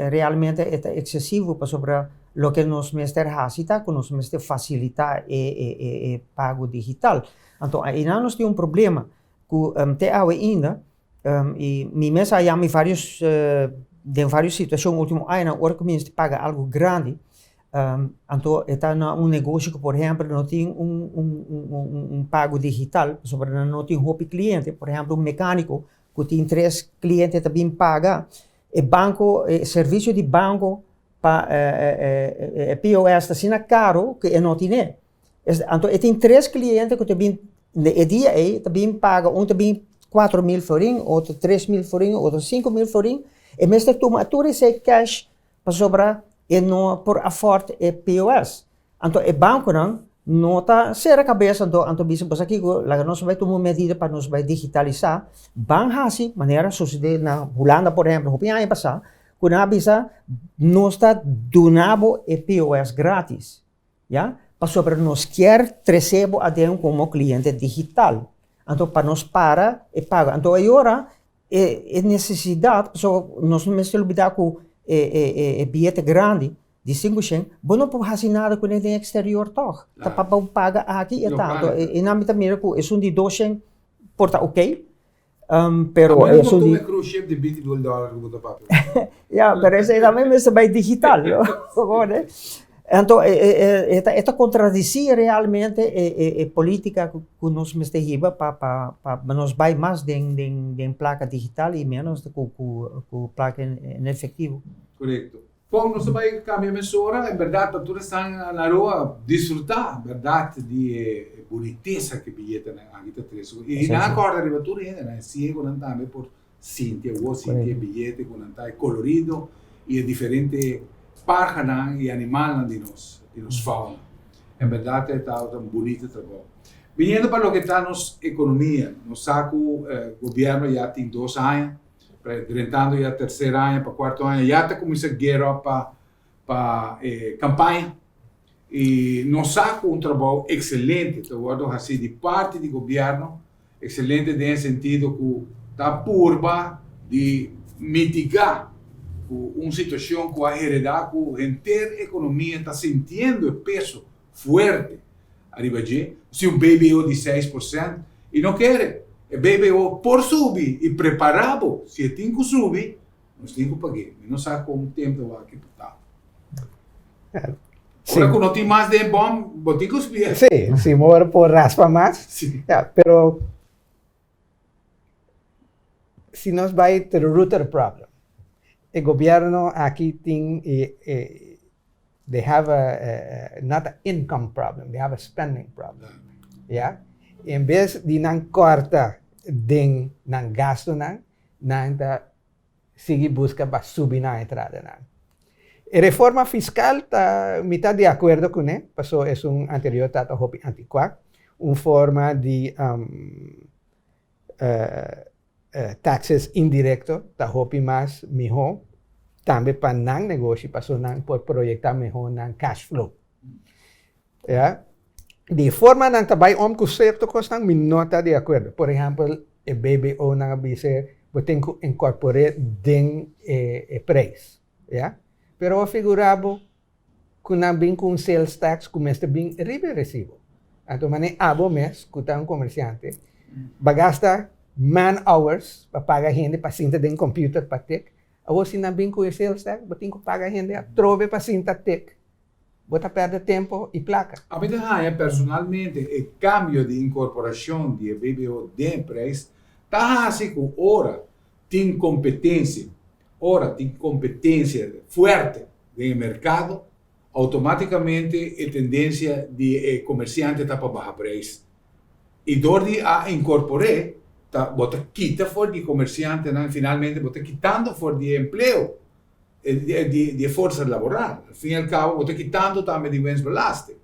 realmente e ta eksesivo pasobra loke nos mester hasi ta ku nos mester fasilitá e e e pago digital. Anto einan nos tin un problema ku te awe ainda I mi mes a yami varios den varios situacion ultimo añanan ora cu mi mester paga algo grandi anto e ta na un negoshi cu por ehempel no tin un pago digital pasobra nan no tin hopi cliente por ehempel un mecanico cu tin tres cliente ta bin paga e banco e servicio di banco pa e POS ta asina caro cu e no tine. Anto e tin tres cliente cu ta bin e dia ey ta bin paga un ta bin 4000 florin, otro 3000 florin, otro 5000 florin. E mester tuma tur esey cash pasobra e no por afford e POS. Anto e banconan no ta cera cabes anto anto bisa bosa kico laga nos bay tuma un medida pa nos bay digitalisa. Ban haci manera a sucede na Hulanda por ehempel hopi aña pasa cu nan a bisa nos ta duna bo e POS gratis. Ya, pasobra nos kier trece bo aden como cliente digital. Anto pa nos para e pago. Anto e ora e e necesidad, pasobra nos no mester olbida cu e e e biyete grandi di 500, bo no por haci nada cune den exterior toch. Ta pa bo paga aki e tanto. E nan mi ta mira cu esun di 200 por ta ok. Pero A menos ku e cruise ship di 20 mil dòler ku bo ta papia. Ya, pero esei tambe mester bai digital, no? Anto e ta e ta kontradisí realmente e polítika ku nos mester hiba pa pa pa nos bai mas den den den plaka digital i ménos ku ku plaka en efektivo. Korekto. Kon nos ta bai kambia mesora? En bèrdat pa tur esnan na Aruba disfrutá bèrdat di e bunitesa ku e biyetenan aki ta trese. I nan a kòrda riba tur hendenan, e siegonan tambe por sinti awor, sinti e biyete ku nan ta, e kolorido i e diferente parhanan i animalnan di nos, di nos fauna. En bèrdat e tabata un bunito trabou. Biniendo pa loke ta nos ekonomia, nos sa ku gobièrnu ya tin dos aña Drentando ya tercer aña pa cuarto aña ya ta cuminsa gear up pa pa e campaña y nos sa cu un trabou excelente ta wordo haci di parti di gobierno, excelente den e sentido cu ta purba di mitiga cu un situacion cu a hereda cu henter economia ta sintiendo e peso fuerte ariba dje, si un BBO di 6% y no kere, e BBO por subi y prepara bo, si e tin cu subi, nos tin cu pag'e, mi no sa con tempo wak e por ta. Ora cu no tin mas den e bom, bo tin cu subi. Si, si bo por raspa mas, Si. Ya, pero si nos bai to the root of the problem, e gobierno aki tin e e They have a, not a income problem, they have a spending problem. Ya? En bes di nan kòrta den nan gastunan, nan ta sigui buska pa subi nan entradanan. E reforma fiskal ta, mi ta di akuerdo kuné, paso esun anterior tabata hopi antikuá, un forma di Taxes indirecto ta hopi mas miho tambe pa nan negoshi paso nan por proyecta miho nan cash flow. Ya. Di e forma nan ta bay om cu cierto cosnan mi no ta di acuerdo. Por ehempel e BBO nan a bisa bo tin cu incorpore den e prijs. Ya. Pero bo figura bo Ku nan bin ku un sales tax ku mester bin riba e resibo. Anto manera abo mes ku ta un komersiante ba gasta man hours pa paga hende pa sinta den computer pa tik. Awor si nan bin ku e sales tax bo tin ku paga hende atrobe pa sinta tik. Bo ta pèrdè tempo i plaka. Ami ta haña personalmente e kambio di inkorporashon di e BBO den e prijs ta hasi ku ora tin kompetensia Ora tin competencia fuerte den e mercado, automaticamente e tendencia di e comerciante ta pa baha prijs. Y door di a incorpore, ta bo ta kita for di comerciantenan, finalmente bo ta kitando for di e empleo, di e forsa laboral. Al fin y al cabo bo ta kitando tambe di winstbelasting.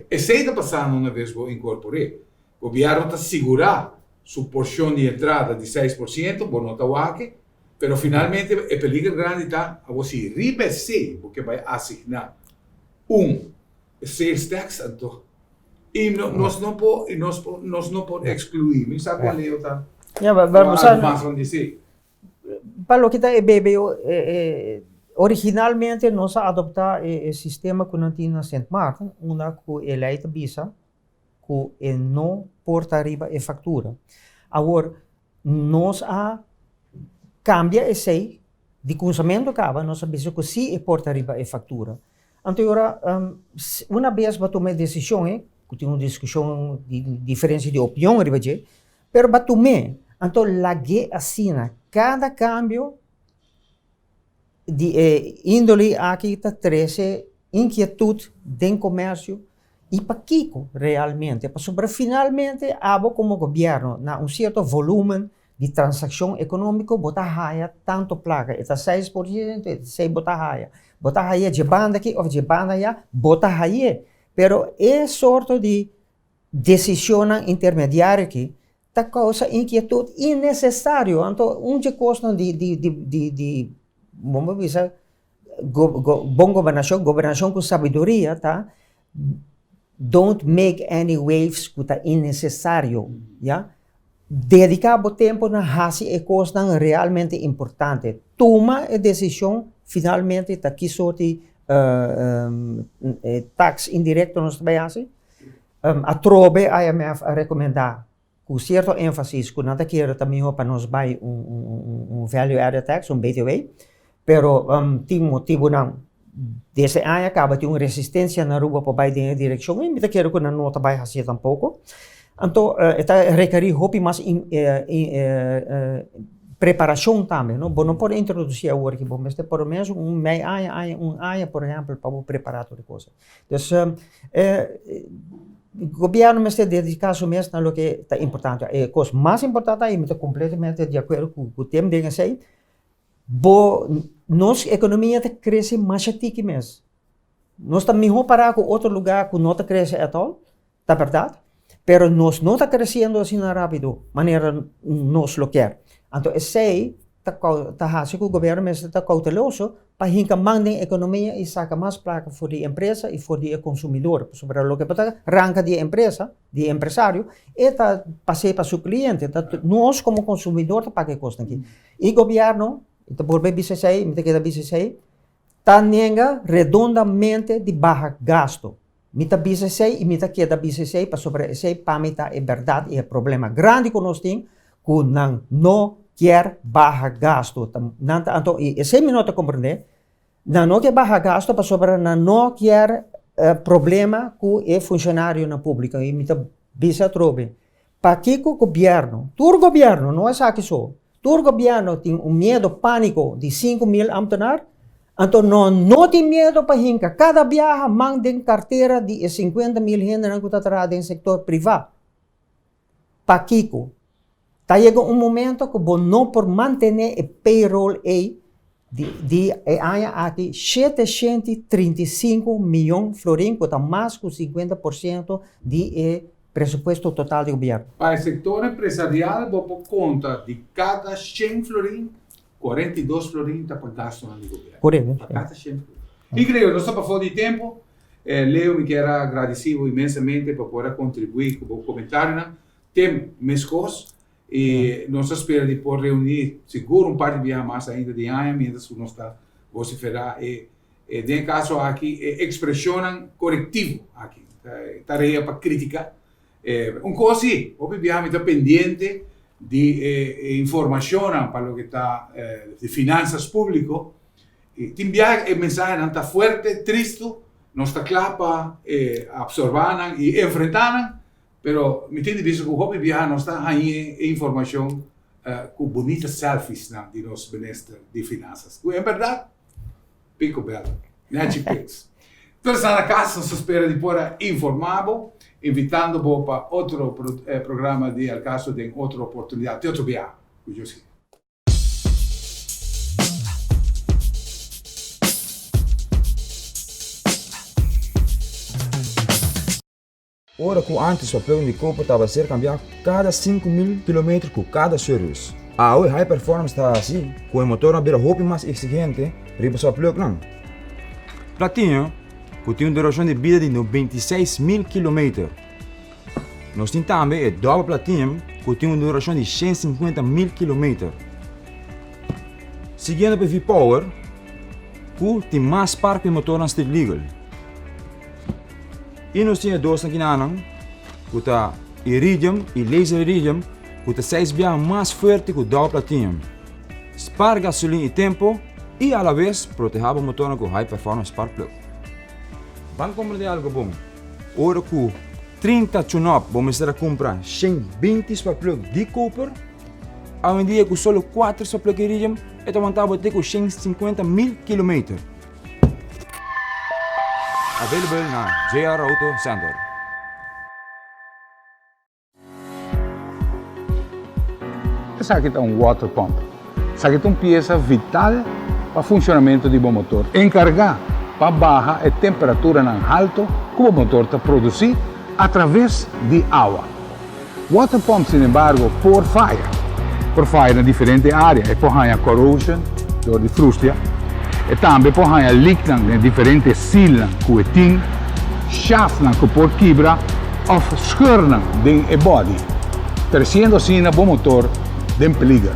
Esey ta pasando una vez bo incorpore. Gobierno ta sigura su porcion di entrada di 6%, bo no ta wak. Pero finalmente e peliger grandi ta awor si riba esei bo ke bai asigná un sales tax anto i nos no por nos nos no por ekskluí. Mi sa ku Leo ta algu mas rond di esei. Pa loke ta e BBO originalmente nos a adoptá e sistema ku nan tin na Sint Maarten unda ku e lei ta bisa ku e no por ta riba e faktura. Awor Nos a kambia esei di kunsamentu kaba, nos a bisa ku si e por ta riba e faktura. Anto e ora una bes bo a tuma e desishon ei, ku tin un diskushon di diferensia di opinion riba dje, pero bo a tum'é, anto lag'é asina. Kada kambio di e índole aki ta trese inkietut den komersio i pakiko realmente? Pasobra finalmente abo komo gobièrnu na un sierto volúmen di transakshon ekonómiko bo ta haya tantu plaka, e ta 6%, e ta esei bo ta haya. Bo ta haya dje banda aki òf dje banda aya, bo ta hay'é. Pero e sorto di desishonnan intermediario aki ta kousa inkietut innesesario. Anto un dje kosnan di di di di di bo por bisa go go bon gobernashon, gobernashon ku sabiduria ta don't make any waves ku ta innesesario, ya. Dediká bo tempu na hasi e kosnan realmente importante. Tuma e desishon finalmente ta ki sorti tax indirekto nos ta bai hasi. Atrobe IMF a rekomendá ku sierto énfasis ku nan ta kere ta mihó pa nos bai un value added tax, un BTW, pero tin motibunan desde aña kaba tin un resistensia na Aruba pa bai den e direkshon i mi ta kere ku nan no ta bai hasié tampoko. Anto e ta rekerí hopi mas preparashon tambe, no? Bo no por introdusí awor aki, bo mester por lo menos un mei aña, aña, un aña por ehèmpel pa bo prepará tur e kos. Dus gobierno mester dedica su mes na loke ta importante. E cos mas importante y mi ta completamente di acuerdo cu Tim den esey, bo nos economia ta crece masha tiki mes. Nos ta miho para cu otro lugar cu no ta crece at all, ta berdad, pero nos no ta creciendo asina rapido manera nos lo kier. Anto esey ta ta hasi ku gobièrnu mester ta kouteloso pa hinka man den ekonomia i saka mas plaka for di empresa i for di e konsumidor. Pasobra loke bo ta ranka di e empresa, di e empresario, e ta pas'é pa su kliente. Ta nos komo konsumidor ta paga e kosnan aki. I gobièrnu, mi ta bolbe bisa esei, mi ta keda bisa esei, ta nenga redondamente di baha gasto. Mi ta bisa esei i mi ta keda bisa esei pasobra esei pa mi ta e bèrdat i e problema grandi ku nos tin ku nan no kier baha gasto. Nan ta anto i esei mi no ta komprendé, nan no kier baha gasto pasobra nan no kier problema ku e funshonarionan públiko i mi ta bisa atrobe pakiko gobièrnu, tur gobièrnu no esaki so, Tur gobierno tin un miedo panico di 5000 ambtenaar, anto no no tin miedo pa hinca cada biaha man den cartera di e 50.000 hendenan cu ta traha den sector priva. Pakico? Ta yega un momento cu bo no por mantene e payroll ey di di e aña aki 735 miyon florin cu ta mas cu 50% di e Presupuesto total di gobierno. Pa e sector empresarial bo por conta di cada shen florin, 42 florin ta pa gastonan di gobierno. Correcto. Pa cada shen florin. Increíble, nos ta pafó di tempo. Leo, mi kier a gradici bo inmensamente pa por a contribui cu bo comentarionan. Tim, mescos. Y nos ta spera di por reuni sigur un par di biaha mas ainda di aña mientras cu nos ta vocifera e den e caso aki e expresionnan corectivo aki. Tarea pa critica. Un cos si, hopi biaha mi ta pendiente di e informacionnan pa loke ta di finanzas publico y tin biaha e mensahenan ta fuerte, tristo, nos ta cla pa absorba nan y enfrenta nan, Pero mi tin di bisa ku hopi biaha nos ta hañ'é e informashon ku bunita selfiesnan di nos minister di finansas, ku en bèrdat piko bèl, nechi pics. Tur esnan na kas nos ta spera di por a informá bo, invitando bo pa otro programa di Al Caso den otro oportunidat, te otro biaha. Ku Dios kier. Ora ku antes papel di koper tabata ser kambiá kada 5000 kilometer ku kada service. Awe high performance ta hasi ku e motornan a bira hopi mas eksigente riba su plugnan. Platinum, ku tin un durashon di bida di 96,000 kilometer. Nos tin tambe e dòbel platinum ku tin un durashon di 150,000 kilometer. Siguiendo pa e V-Power, ku tin mas spark pa e motornan street legal. I nos tin e dosnan kinanan ku ta iridium i laser iridium ku ta seis biaha mas fuerte ku dòbel platinum. Spar gasolin i tempo i alabes protehá bo motornan ku high performance spark plug. Ban komprendé algo bon, ora ku 30 tune-up bo mester a kumpra 120 spark plug di koper, awendia ku solo 4 spark plug iridium e ta wanta bo te ku 150 mil kilometer. Available na JR Auto Center. Esaki ta un water pump. Esaki ta un piesa vital pa funcionamento di bo motor. Encarga pa baha e temperaturanan halto cu bo motor ta produci a traves di awa. Water pump sinembargo por faya. Por faya na diferente area. E por haña corrosion dor di frustia. E tambe por haña leaknan den diferente sealnan ku e tin, shaftnan ku por kibra òf scheurnan den e body, tresiendo asina bo motor den peliger.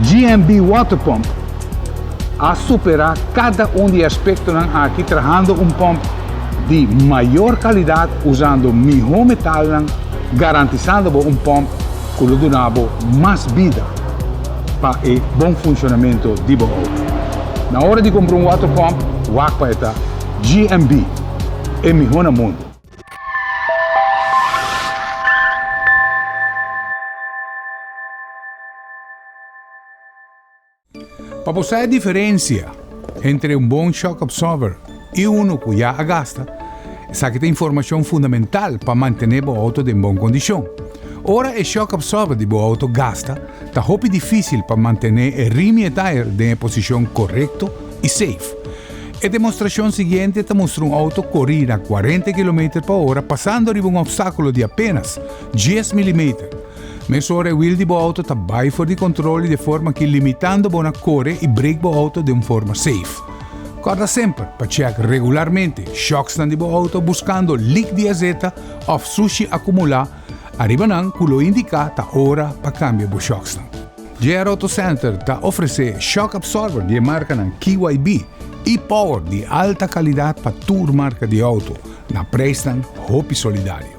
GMB Water Pump a superá kada un di e aspektonan aki trahando un pòmp di mayor kalidat usando mihó metalnan, garantisando bo un pòmp ku lo duna bo mas bida pa e bon funshonamentu di bo outo. Na ora di kumpra un water pòmp, wak pa e ta GMB, e mihó na mundu. Pa bo sa e diferencia entre un bon shock absorber y uno cu ya a gasta, esaki ta informacion fundamental pa mantene bo auto den bon condicion. Ora e shock absorber di bo auto gasta, ta hopi dificil pa mantene e rim y e tire den e posicion corecto y safe. E demostracion siguiente ta mustra un auto cori na 40 kilometer pa ora pasando riba un obstaculo di apenas 10 milimeter. Mesora e wiel di bo auto ta bai for di control y de forma ki limitando bo na core y brake bo auto den un forma safe. Corda semper pa check regularmente shocksnan di bo auto buscando leak di azeta of sushi acumula ariba nan cu lo indica ta ora pa cambia bo shocksnan. JR Auto Center ta ofrece shock absorber di e marcanan KYB y Power di alta calidad pa tur marca di auto na prijsnan hopi solidario.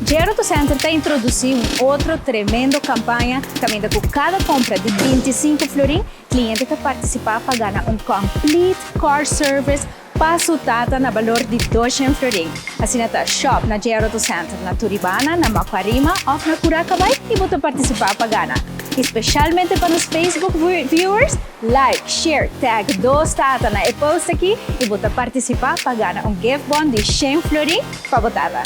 Jero Auto Center ta introdusí un otro tremendo kampaña kaminda ku kada kompra di 25 florin, kliente ta partisipá pa gana un complete car service pa su tata na balor di 200 florin. Asina ta shop na Jero Auto Center na Turibana, na Macuarima òf na Curacabai i bo ta partisipá pa gana. I spesialmente pa nos Facebook viewers, like, share, tag dos tata na e post aki i bo ta partisipá pa gana un gift bon di 100 florin pa bo tata.